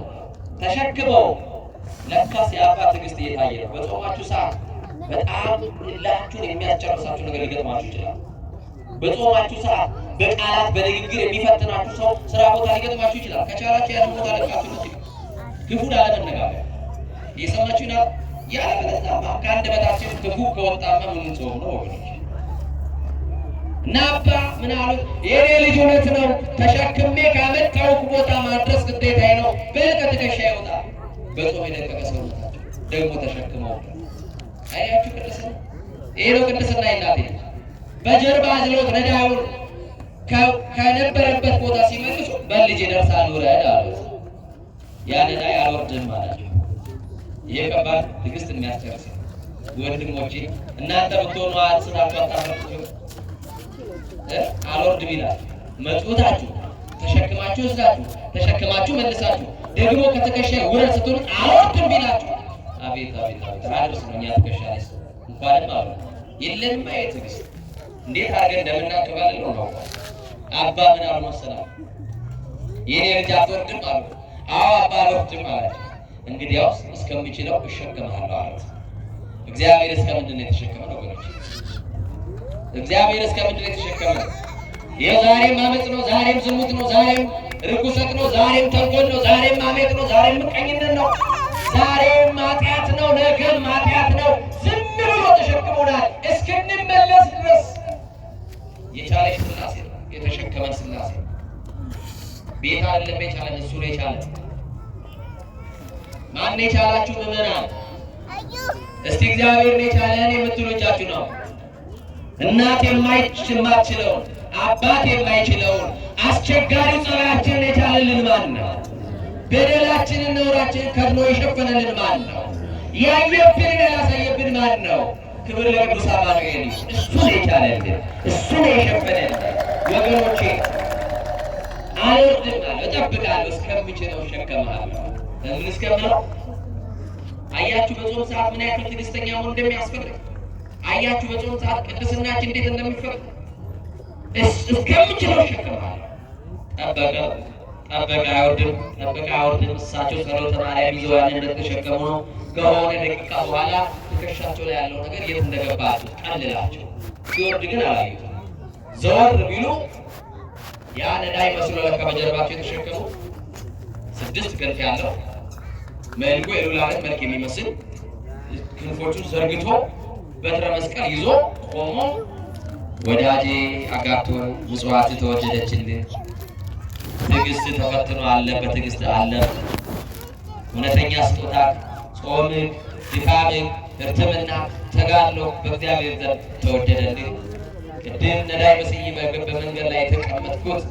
ተሸክመው ለካስ የአባ ትዕግስት እየታየ ነው። በጾማችሁ ሰዓት በጣም እላችሁን የሚያስጨርሳችሁ ነገር ሊገጥማችሁ ይችላል። በጾማችሁ ሰዓት በቃላት በንግግር የሚፈትናችሁ ሰው ስራ ቦታ ሊገጥማችሁ ይችላል። ከቻላችሁ ያን ቦታ ለቃችሁ ልትሄዱ ክፉ ላለመነጋገር እየሰማችሁ ነው። ያለበለዚያማ ከአንደበታችን ክፉ ከወጣማ ምን ጾም ነው ወገኖች? እና አባ ምን አሉት? የኔ ልጅ እውነት ነው ተሸክሜ ካመጣሁት ቦታ ማድረስ ግዴታዬ ነው። ብል ከትከሻ ይወጣል። በጾም የደቀቀ ሰውነታቸው ደግሞ ተሸክመው አያችሁ፣ ቅድስና ይሄ ነው ቅድስና። የእናቴ ልጅ በጀርባ አዝለውት ነዳዩን ከነበረበት ቦታ ሲመልሱ በል ልጄ ደርሰሃል ውረድ አሉት። ያ ነዳይ አልወርድም አላቸው። ይሄ ከባድ ትዕግስት የሚያስጨርስ ነው። ወንድሞቼ እናንተ ብትሆኑ ስራችሁ አታፈርጡ። አልወርድም ይላል። መጽውታችሁ ተሸክማችሁ ወስዳችሁ ተሸክማችሁ መልሳችሁ ደግሞ ከትከሻ ውረድ ስትሉት አልወርድም ቢላችሁ አቤት አቤት አቤት አድርስ ነው። እኛ ትከሻ ላይ እንኳንም አሉ የለንማ የትዕግስት እንዴት አድርገን እንደምናቀባለን ነው። አባ ምን አሉ መሰላችሁ? የኔ ልጅ አትወርድም አሉ። አዎ አባ አልወርድም አላቸው። እንግዲያውስ እስከምችለው እሸከምሃለሁ አሉት። እግዚአብሔር እስከ ምንድን ነው የተሸከመው ወገኖች? እግዚአብሔር እስከ ምንድን ነው የተሸከመው? ይኸው ዛሬም አመፅ ነው፣ ዛሬም ዝሙት ነው፣ ዛሬም ርኩሰት ነው፣ ዛሬም ተንኮል ነው፣ ዛሬም አሜት ነው፣ ዛሬም ምቀኝነት ነው፣ ዛሬም ኃጢአት ነው፣ ነገም ኃጢአት ነው። ዝም ብሎ ተሸክሞናል እስክንመለስ ድረስ። የቻለች ስላሴ ነው የተሸከመን ስላሴ ነው። ቤት አይደለም የቻለን፣ እሱ ነው የቻለን። ማን የቻላችሁ ምዕመናን? እስቲ እግዚአብሔር ነው የቻለን የምትሉ እጃችሁ ነው። እናት የማትችለውን፣ አባት የማይችለውን አስቸጋሪው ጸባያችንን የቻለልን ማን ነው? በደላችንን ነውራችንን ከድኖ የሸፈነልን ማን ነው? ያየብንን ያላሳየብን ማን ነው? ክብር ለቅዱስ አማኑኤል። እሱ ነው የቻለልን፣ እሱ ነው የሸፈነልን። ወገኖቼ አልወርድም አለ፣ እጠብቃለሁ፣ እስከምችለው እሸከምሃለሁ። ምን እስከምለው? አያችሁ በጾም ሰዓት ምን ያክል ትዕግስተኛ መሆን እንደሚያስፈልግ። አያችሁ በጾም ሰዓት ቅድስናችን እንዴት እንደሚፈቅድ። እስከምችለው እሸከምሃለሁ። ጠበቀ ጠበቀ፣ አይወርድም፣ ጠበቀ፣ አይወርድም። እሳቸው ጸሎተ ማርያም ይዘው ያንን እንደተሸከሙ ነው። ከሆነ ደቂቃ በኋላ ትከሻቸው ላይ ያለው ነገር የት እንደገባ አጡት፣ ቀልላቸው። ሲወርድ ግን አላዩትም። ዘወር ቢሉ ያ ነዳይ መስሎ ለካ በጀርባቸው የተሸከሙ 6 ክንፍ ያለው መልኩ የሉላንን መልክ የሚመስል ክንፎቹን ዘርግቶ በትረ መስቀል ይዞ ቆሞ ወዳጄ አጋቶን ምጽዋት ተወደደችልህ፣ ትዕግስት ተፈትኖ አለ፣ በትዕግስት አለ። እውነተኛ ስጦታ ጾምህ፣ ድካምህ፣ እርትምና ተጋድሎ በእግዚአብሔር ዘንድ ተወደደልህ። ቅድም ነዳይ መስዬ በመንገድ ላይ የተቀመጥኩት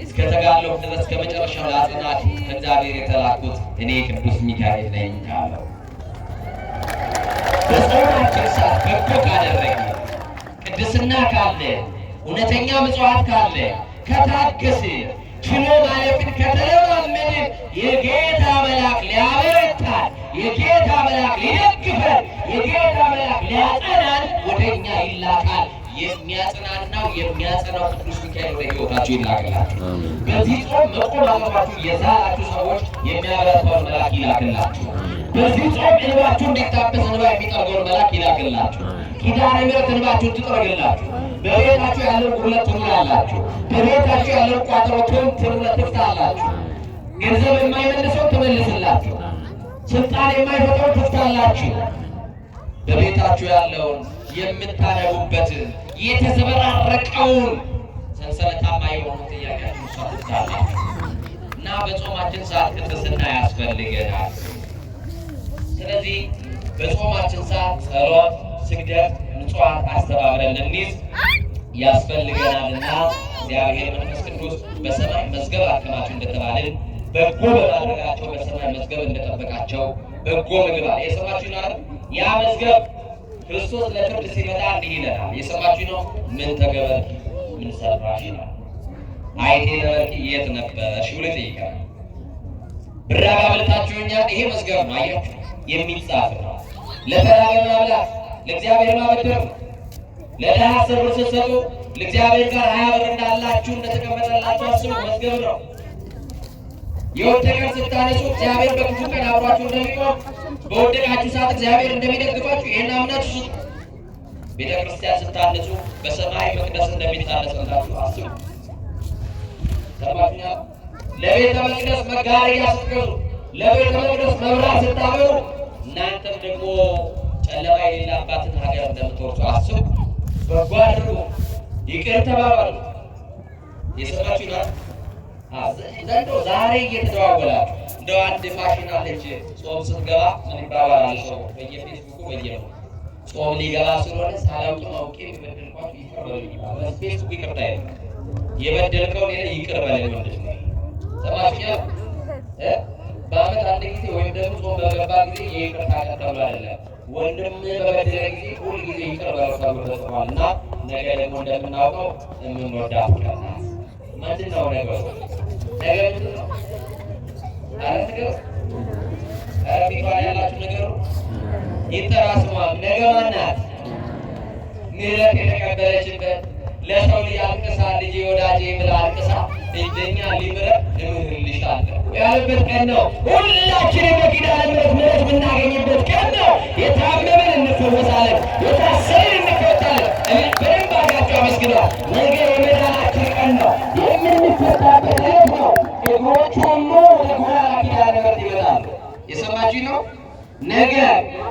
እስከ ተጋድሎ ድረስ እስከ መጨረሻው ላጽናት ከእግዚአብሔር የተላኩት እኔ ቅዱስ ሚካኤል ነኝ አለው። በጾማችን ሰዓት በጎ ካደረግን፣ ቅድስና ካለ፣ እውነተኛ ምጽዋት ካለ፣ ከታገስን፣ ችሎ ማለፍን ከተለማመድን የጌታ መልአክ ሊያበረታን፣ የጌታ መልአክ ሊደግፈን፣ የጌታ መልአክ ሊያጸናን ወደኛ ይላካል። የሚያጽናናው የሚያጸናው ቅዱስ ሚካኤል ወደ ሕይወታችሁ ይላክላችሁ። በዚህ ጾም መቆም አቅቷችሁ የዛላችሁ ሰዎች የሚያበረታውን መልአክ ይላክላችሁ። በዚህ ጾም እንባችሁ እንዲታበስ እንባ የሚጠርገውን መልአክ ይላክላችሁ። ኪዳነ ምሕረት እንባችሁን ትጥረግላችሁ። በቤታችሁ ያለውን ጉድለት ትሙላላችሁ። በቤታችሁ ያለውን ቋጠሮ ትፍታላችሁ። ገንዘብ የማይመልሰውን ትመልስላችሁ። ስልጣን የማይፈጥረውን ትፍታላችሁ። በቤታችሁ ያለውን የምታነቡበትን የተዘበራረቀውን ሰንሰለታማ የሆኑ ጥያቄያችሁን እሷ ትፍታላችሁ። እና በጾማችን ሰዓት ቅድስና ያስፈልገናል። ስለዚህ በጾማችን ሰዓት ጸሎት፣ ስግደት፣ ምጽዋት አስተባብረን ልንይዝ ያስፈልገናልና እግዚአብሔር መንፈስ ቅዱስ በሰማይ መዝገብ አከማችሁ እንደተባልን በጎ በማድረጋቸው በሰማይ መዝገብ እንደጠበቃቸው በጎ ምግብ አለ። የሰማችሁ ነው አይደል? ያ መዝገብ ክርስቶስ ለፍርድ ሲመጣ እንዲህ ይለናል። የሰማችሁ ነው። ምን ተገበርኪ፣ ምን ሰራሽ ይላል። አይቴ ነበርኪ፣ የት ነበርሽ ብሎ ይጠይቃል። ብራብ አብልታችሁኛል። ይሄ መዝገብ ነው። አያችሁ፣ የሚጻፍ ነው። ለተራበ ማብላት ለእግዚአብሔር ማበደር ነው። ለድሃ 10 ብር ስትሰጡ ለእግዚአብሔር ጋር 20 ብር እንዳላችሁ እንደተቀመጠላችሁ አስቡ። መዝገብ ነው። የወደቀን ስታነሱ እግዚአብሔር በክፉ ቀን አብሯችሁ እንደሚቆም፣ በወደቃችሁ ሰዓት እግዚአብሔር እንደሚደግፋችሁ ይሄን አምናችሁ ስጡ። ቤተ ክርስቲያን ስታነጹ በሰማይ መቅደስ እንደሚታነጽላችሁ አስቡ። ሰማችሁኛ? ለቤተ መቅደስ መጋረጃ ስትገዙ፣ ለቤተ መቅደስ መብራት ስታበሩ እናንተም ደግሞ ጨለማ የሌለባትን ሀገር እንደምትወርሱ አስቡ። በጎ አድርጉ፣ ይቅር ተባባሉ። የሰማችሁ ነው። ዘንድሮ ዛሬ እየተደዋወላችሁ እንደው አንድ ፋሽን አለች። ጾም ስትገባ ምን ይባባላል ሰው በየፌስቡኩ በየነው ጾም ሊገባ ስለሆነ ሳላውቅም አውቄ የበደልኳችሁ ይቅር በሉኝ ይባላል። በፌስቡክ ይቅርታ የለም። የበደልከውን ይቅር በለኝ ወንድሜ። ሰማችሁ? በዓመት አንድ ጊዜ ወይም ደግሞ ጾም በገባ ጊዜ የይቅርታ ቀን ተብሎ አይደለም። ወንድም በበደለ ጊዜ ሁል ጊዜ ይቅር በለው ተብሎ ተጽፏል። እና ነገ ደግሞ እንደምናውቀው የምንወዳት ቀን ናት። ምንድን ነው ነገሩ? ነገ ምንድን ነው? ኧረ ንገሩ። ኧረ ፊቷ ላይ ያላችሁ ንገሩ። ይጠራ ስሟ። ነገ ማን ናት? ምሕረት የተቀበለችበት፣ ለሰው ልጅ አልቅሳ፣ ልጄ ወዳጄ ብላ አልቅሳ እኛ ሊምረን እምርልሻለሁ ያለበት ቀን ነው። ሁላችንም በኪዳነ ምሕረት ምሕረት የምናገኝበት ቀን ነው። የታመምን እንፈወሳለን፣ የታሰርን እንፈታለን። እኔ በደንብ አድርጋችሁ አመስግነዋል። ነገ የመዳናችን ቀን ነው፣ የምንፈታበት ዕለት ነው። እግሮች ሁሉ ወደ ጎዳና ኪዳነ ምሕረት ይመጣሉ። የሰማችሁ ነው። ነገ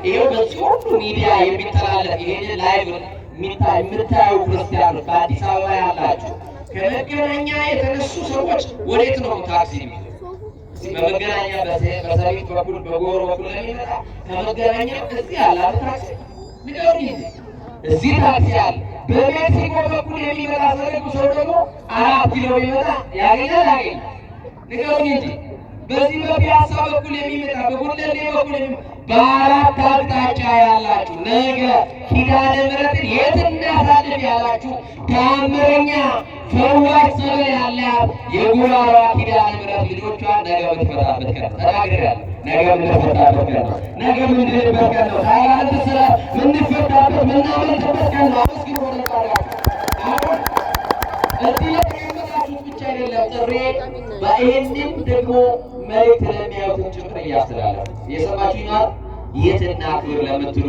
ይሄው በዚህ ሁሉ ሚዲያ የሚተላለፍ ይሄንን live የምታዩ ክርስቲያኖች በአዲስ አበባ ያላችሁ ከመገናኛ የተነሱ ሰዎች ወዴት ነው ታክሲ የሚይዘው? በመገናኛ በሰሚት በኩል በጎሮ በኩል ለሚመጣ ከመገናኛ እዚህ ያለ አይደል ታክሲ? ንገሩኝ እንጂ እዚህ ታክሲ አለ። በሜክሲኮ በኩል የሚመጣ ሰው ደግሞ 4 ኪሎ የሚመጣ ያገኛል ያገኛል? ንገሩኝ እንጂ በዚህ በፒያሳ በኩል የሚመጣ፣ በጉለሌ በኩል የሚመጣ፣ በአራት አቅጣጫ ያላችሁ ነገ ኪዳነ ምሕረትን የት እናሳልፍ ያላችሁ ተአምረኛ ፈዋሽ ጸበል ያላት የጉራሯ ኪዳነ ምሕረት ልጆቿን ነገ የምትፈታበት ቀን ነው። ተናግሬያለሁ። ነገ የምንፈታበት ቀን ነው። ነገ የምንድንበት ቀን ነው። ከአጋንንት እስራት የምንፈታበት፣ የምናመልጥበት ቀን ነው። አመስግኑ ወደ አሁን እዚህ ለተቀመጣችሁት ብቻ አይደለም ጥሬ፣ ይህንን ደግሞ መልእክት ለሚያዩትን ጭምር እያስተላለፉ እየሰማችሁ ነው። የትና ክብር ለምትሉ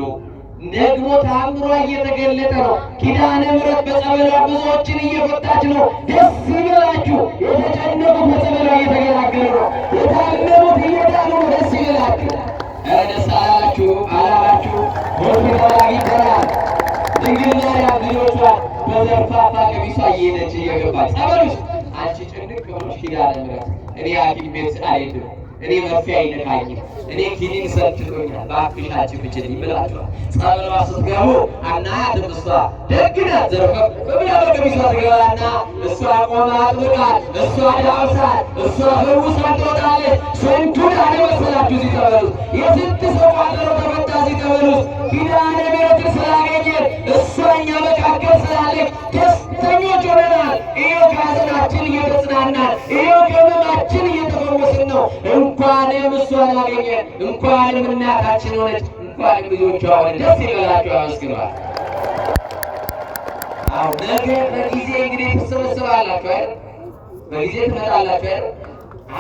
ደግሞ ተአምሯ እየተገለጠ ነው። ኪዳነ ምሕረት በጸበሏ ብዙዎችን እየፈታች ነው። ደስ ይበላችሁ። የተጨነቁት በጸበሏ እየተገላገሉ ነው። የታመሙት እየዳኑ ነው። ደስ ይበላችሁ። ኧረ ደስ አላላችሁ አላላችሁ? ሆስፒታል አግኝተናል። ድንግል ማርያም ልጆቿ በዘርፋፋ ቀሚሷ እየሄደች እየገባች ጸበል ውስጥ አንቺ ጭንቅ ብሎሽ ኪዳነ ምሕረት እኔ ሐኪም ቤት አልሄድም፣ እኔ መርፌ አይነካኝም፣ እኔ ኪኒን ሰልችቶኛል፣ እባክሽ አንቺ ፍችልኝ ብላችኋል። ጸበሏ ስትገቡ አናያትም። እሷ ደግ ናት። ዘርፈፍ ብላ በቀሚሷ ትገባና እሷ ቆማ አጥብቃት፣ እሷ ዳብሳት፣ እሷ ፈውሳት ትወጣለች። ስንቱን አለመሰላችሁ እዚህ ጸበል ውስጥ የስንት ሰው ቋጠሮ ተፈታ እዚህ ጸበል ውስጥ። ኪዳነ ምሕረትን ስላገኘን፣ እሷ እኛ መካከል ስላለች ደስተኞች ሆነናል። ይኸው ከሐዘናችን እየተጽናናን፣ ይኸው ከሕመማችን እየተፈወስን ነው። እንኳንም እሷን አገኘን፣ እንኳንም እናታችን ሆነች፣ እንኳንም ልጆቿ ሆነን። ደስ ይበላችሁ፣ አመስግኗል። አዎ ነገ በጊዜ እንግዲህ ትሰበሰባላችሁ አይደል? በጊዜ ትመጣላችሁ አይደል?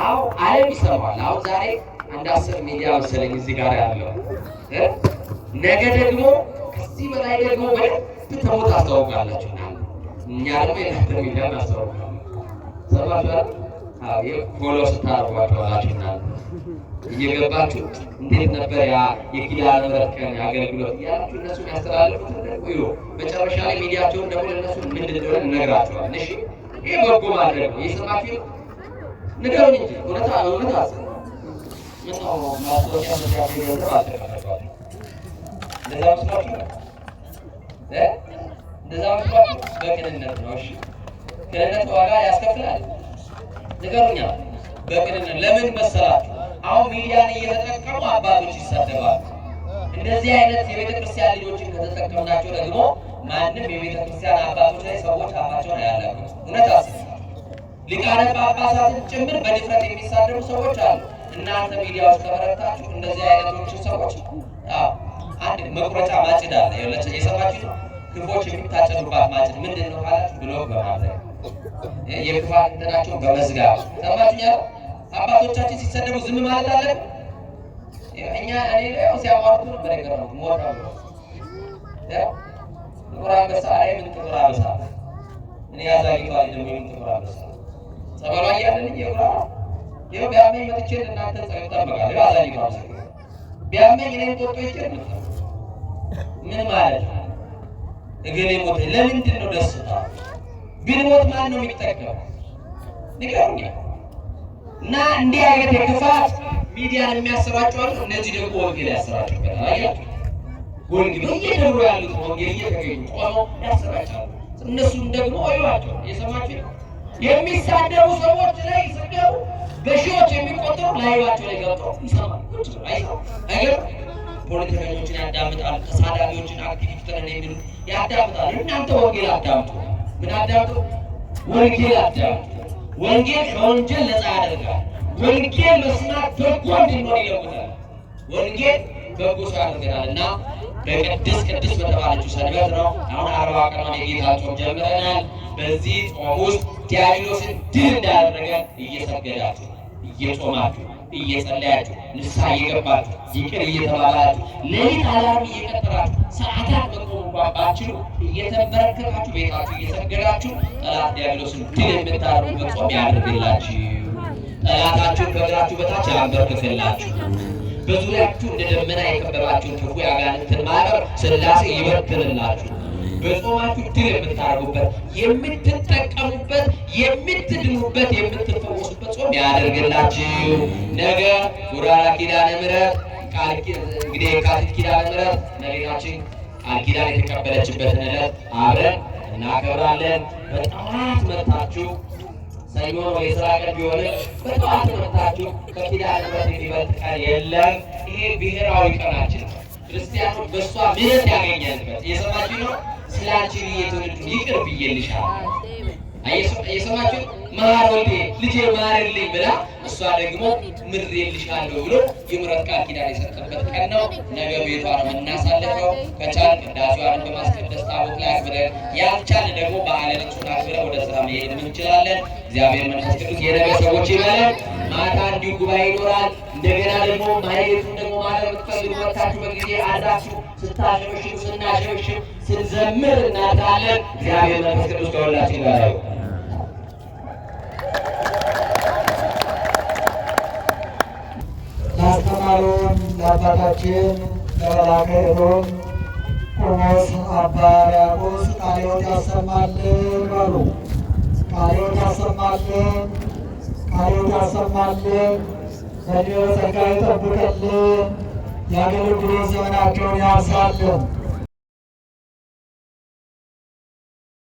አዎ ዓለም ይሰማል። አሁን ዛሬ አንድ 10 ሚዲያ መሰለኝ እዚህ ጋር ያለው እ ነገ ደግሞ ከዚህ በላይ ደግሞ በደንብ ተሞ ታስተዋውቃላችሁ። እኛ ደግሞ የእናንተ ሚዲያ እናስተዋውቃለን። ሰማችሁ አይደል? አዎ follow ስታደርጓቸው አላችሁ እናንተ እየገባችሁ እንዴት ነበር ያ የኪዳነ ምሕረት ቀን አገልግሎት እያላችሁ እነሱ የሚያስተላልፉትን ደግሞ ይኸው መጨረሻ ላይ ሚዲያቸውን ደግሞ ለእነሱ ምን እንደሆነ እንነግራቸዋለን። እሺ ይህ በጎ ማድረግ ነው። እየሰማችሁ ነው? ንገሩኝ እንጂ እውነት እውነት አስ ምነው ማስታወቂያ መስሪያ ገንዘብ አልተከፈሏትም? እንደዛ መስሏችሁ ነው እ እንደዛ መስሏችሁ በቅንነት ነው። እሺ ቅንነት ዋጋ ያስከፍላል። ንገሩኛ። በቅንነት ለምን መሰላችሁ? አሁን ሚዲያን እየተጠቀሙ አባቶች ይሳደባሉ። እንደዚህ አይነት የቤተ ክርስቲያን ልጆችን ከተጠቀምናቸው ደግሞ ማንም የቤተ ክርስቲያን አባቶች ላይ ሰዎች አፋቸውን አያላቅም። እውነት አስብ ሊቃነ ጳጳሳትን ጭምር በድፍረት የሚሳደቡ ሰዎች አሉ። እናንተ ሚዲያዎች ከበረታችሁ እንደዚህ አይነቶችን ሰዎች አዎ፣ አንድ መቁረጫ ማጭድ አለ። የሰማችሁ ክፎች የሚታጨዱባት ማጭድ ምንድን ነው ካላችሁ block በማድረግ፣ የክፋት እንትናቸውን በመዝጋት። ሰማችሁ? አባቶቻችን ሲሰደቡ ዝም ማለት አለብን? እኛ እኔ ላይ ሲያሟርቱ ነበር የገረሙት። ሞት ነው ጥቁር አንበሳ ላይ ምን ጥቁር አንበሳ እኔ ያዛጊቷ ደግሞ ምን ጥቁር አንበሳ ጸበሏ እያለን እየጉራ ይኸው ቢያመኝ መጥቼ እናንተ ጸበል እጠመቃለሁ። ይኸው አዛጊቷ ምስክር ቢያመኝ እኔን ጦጦ ይዤ ምን ማለት ነው? እገሌ ሞተ ለምንድን ነው ደስታ? ብንሞት ማን ነው የሚጠቀመው? ንገሩኝ። እና እንዲህ አይነት የክፋት ሚዲያን የሚያሰራጩ አሉ። እነዚህ ደግሞ ወንጌል ያሰራጩበታል። አያችሁ፣ ወንጌል በየደብሩ ያሉት ወንጌል እየተገኙ ቆመው ያሰራጫሉ። እነሱም ደግሞ እዩዋቸው፣ እየሰማችሁ ነው። የሚሳደቡ ሰዎች ላይ ስገቡ በሺዎች የሚቆጠሩ live ኣቸው ላይ ገብተው ይሰማል። ቁጭ ብለው አይሰማም። አይገርም? ፖለቲከኞችን ያዳምጣሉ፣ ተሳዳቢዎችን፣ አክቲቪስት ነን የሚሉ ያዳምጣሉ። እናንተ ወንጌል አዳምጡ። ምን አዳምጡ? ወንጌል አዳምጡ። ወንጌል ከወንጀል ነፃ ያደርጋል። ወንጌል መስማት በጎ እንድንሆን ይለውጣል። ወንጌል በጎ ሰው ያደርገናል እና በቅድስት ቅድስት በተባለችው ሰንበት ነው። አሁን 40 ቀኗን የጌታ ጾም ጀምረናል። በዚህ ጾም ውስጥ ዲያብሎስን ድል እንዳደረገ እየሰገዳችሁ፣ እየጾማችሁ፣ እየጸለያችሁ፣ ንስሐ እየገባችሁ፣ ይቅር እየተባባላችሁ፣ ሌሊት alarm እየቀጠራችሁ፣ ሰዓታት መቆም እንኳን ባትችሉ እየተንበረከካችሁ ቤታችሁ እየሰገዳችሁ ጠላት ዲያብሎስን ድል የምታደርጉበት ጾም ያድርግላችሁ። ጠላታችሁን ከእግራችሁ በታች ያንበርክክላችሁ። በዙሪያችሁ እንደ ደመና የከበባችሁን ክፉ የአጋንንትን ማህበር ሥላሴ ይበትንላችሁ። በጾማችሁ ድል የምታደርጉበት፣ የምትጠቀሙበት፣ የምትድኑበት፣ የምትፈወሱበት ጾም ያደርግላችሁ። ነገ ጉራራ ኪዳነ ምሕረት እንግዲህ የካቲት ኪዳነ ምሕረት እመቤታችን ቃል ኪዳን የተቀበለችበትን ዕለት አብረን እናከብራለን። በጠዋት መጥታችሁ፣ ሰኞ ነው የስራ ቀን ቢሆንም፣ በጠዋት መጥታችሁ ከኪዳነ ምሕረት የሚበልጥ ቀን የለም። ይሄ ብሔራዊ ቀናችን ነው። ክርስቲያኖች በእሷ ምሕረት ያገኘንበት፣ እየሰማችሁ ነው። ስለ አንቺ ብዬ ትውልዱን ይቅር ብዬልሻለሁ። እየሰማችሁ፣ መሐር ወልዴ ልጄ ማርልኝ ብላ እሷ ደግሞ ምሬልሻለሁ ብሎ የምሕረት ቃል ኪዳን የሰጠበት ቀን ነው። ነገ ቤቷ ነው የምናሳልፈው። ከቻል ቅዳሴዋን በማስቀደስ ታቦት ላይ አክብረን፣ ያልቻልን ደግሞ በዓለ ንግሡን አክብረን ወደ ስራ መሄድ እንችላለን። እግዚአብሔር መንፈስ ቅዱስ የነገ ሰዎች ይበለን። ማታ እንዲሁ ጉባኤ ይኖራል። እንደገና ደግሞ ማህሌቱን ደግሞ ማለት የምትፈልጉ መጥታችሁ በጊዜ አድራችሁ ስታሸበሽቡ፣ ስናሸበሽብ፣ ስንዘምር እናድራለን። እግዚአብሔር መንፈስ ቅዱስ ከሁላችን ጋር ይሁን። ላስተማሩን ለአባታችን ለመላከ ኤዶም ቆሞስ አባ ሕርያቆስ ቃለ ሕይወት ያሰማልን በሉ። ቃለ ሕይወት ያሰማልን፣ ቃለ ሕይወት ያሰማልን፣ በዕድሜ በጸጋ ይጠብቅልን፣ የአገልግሎት ዘመናቸውን ያብዛልን።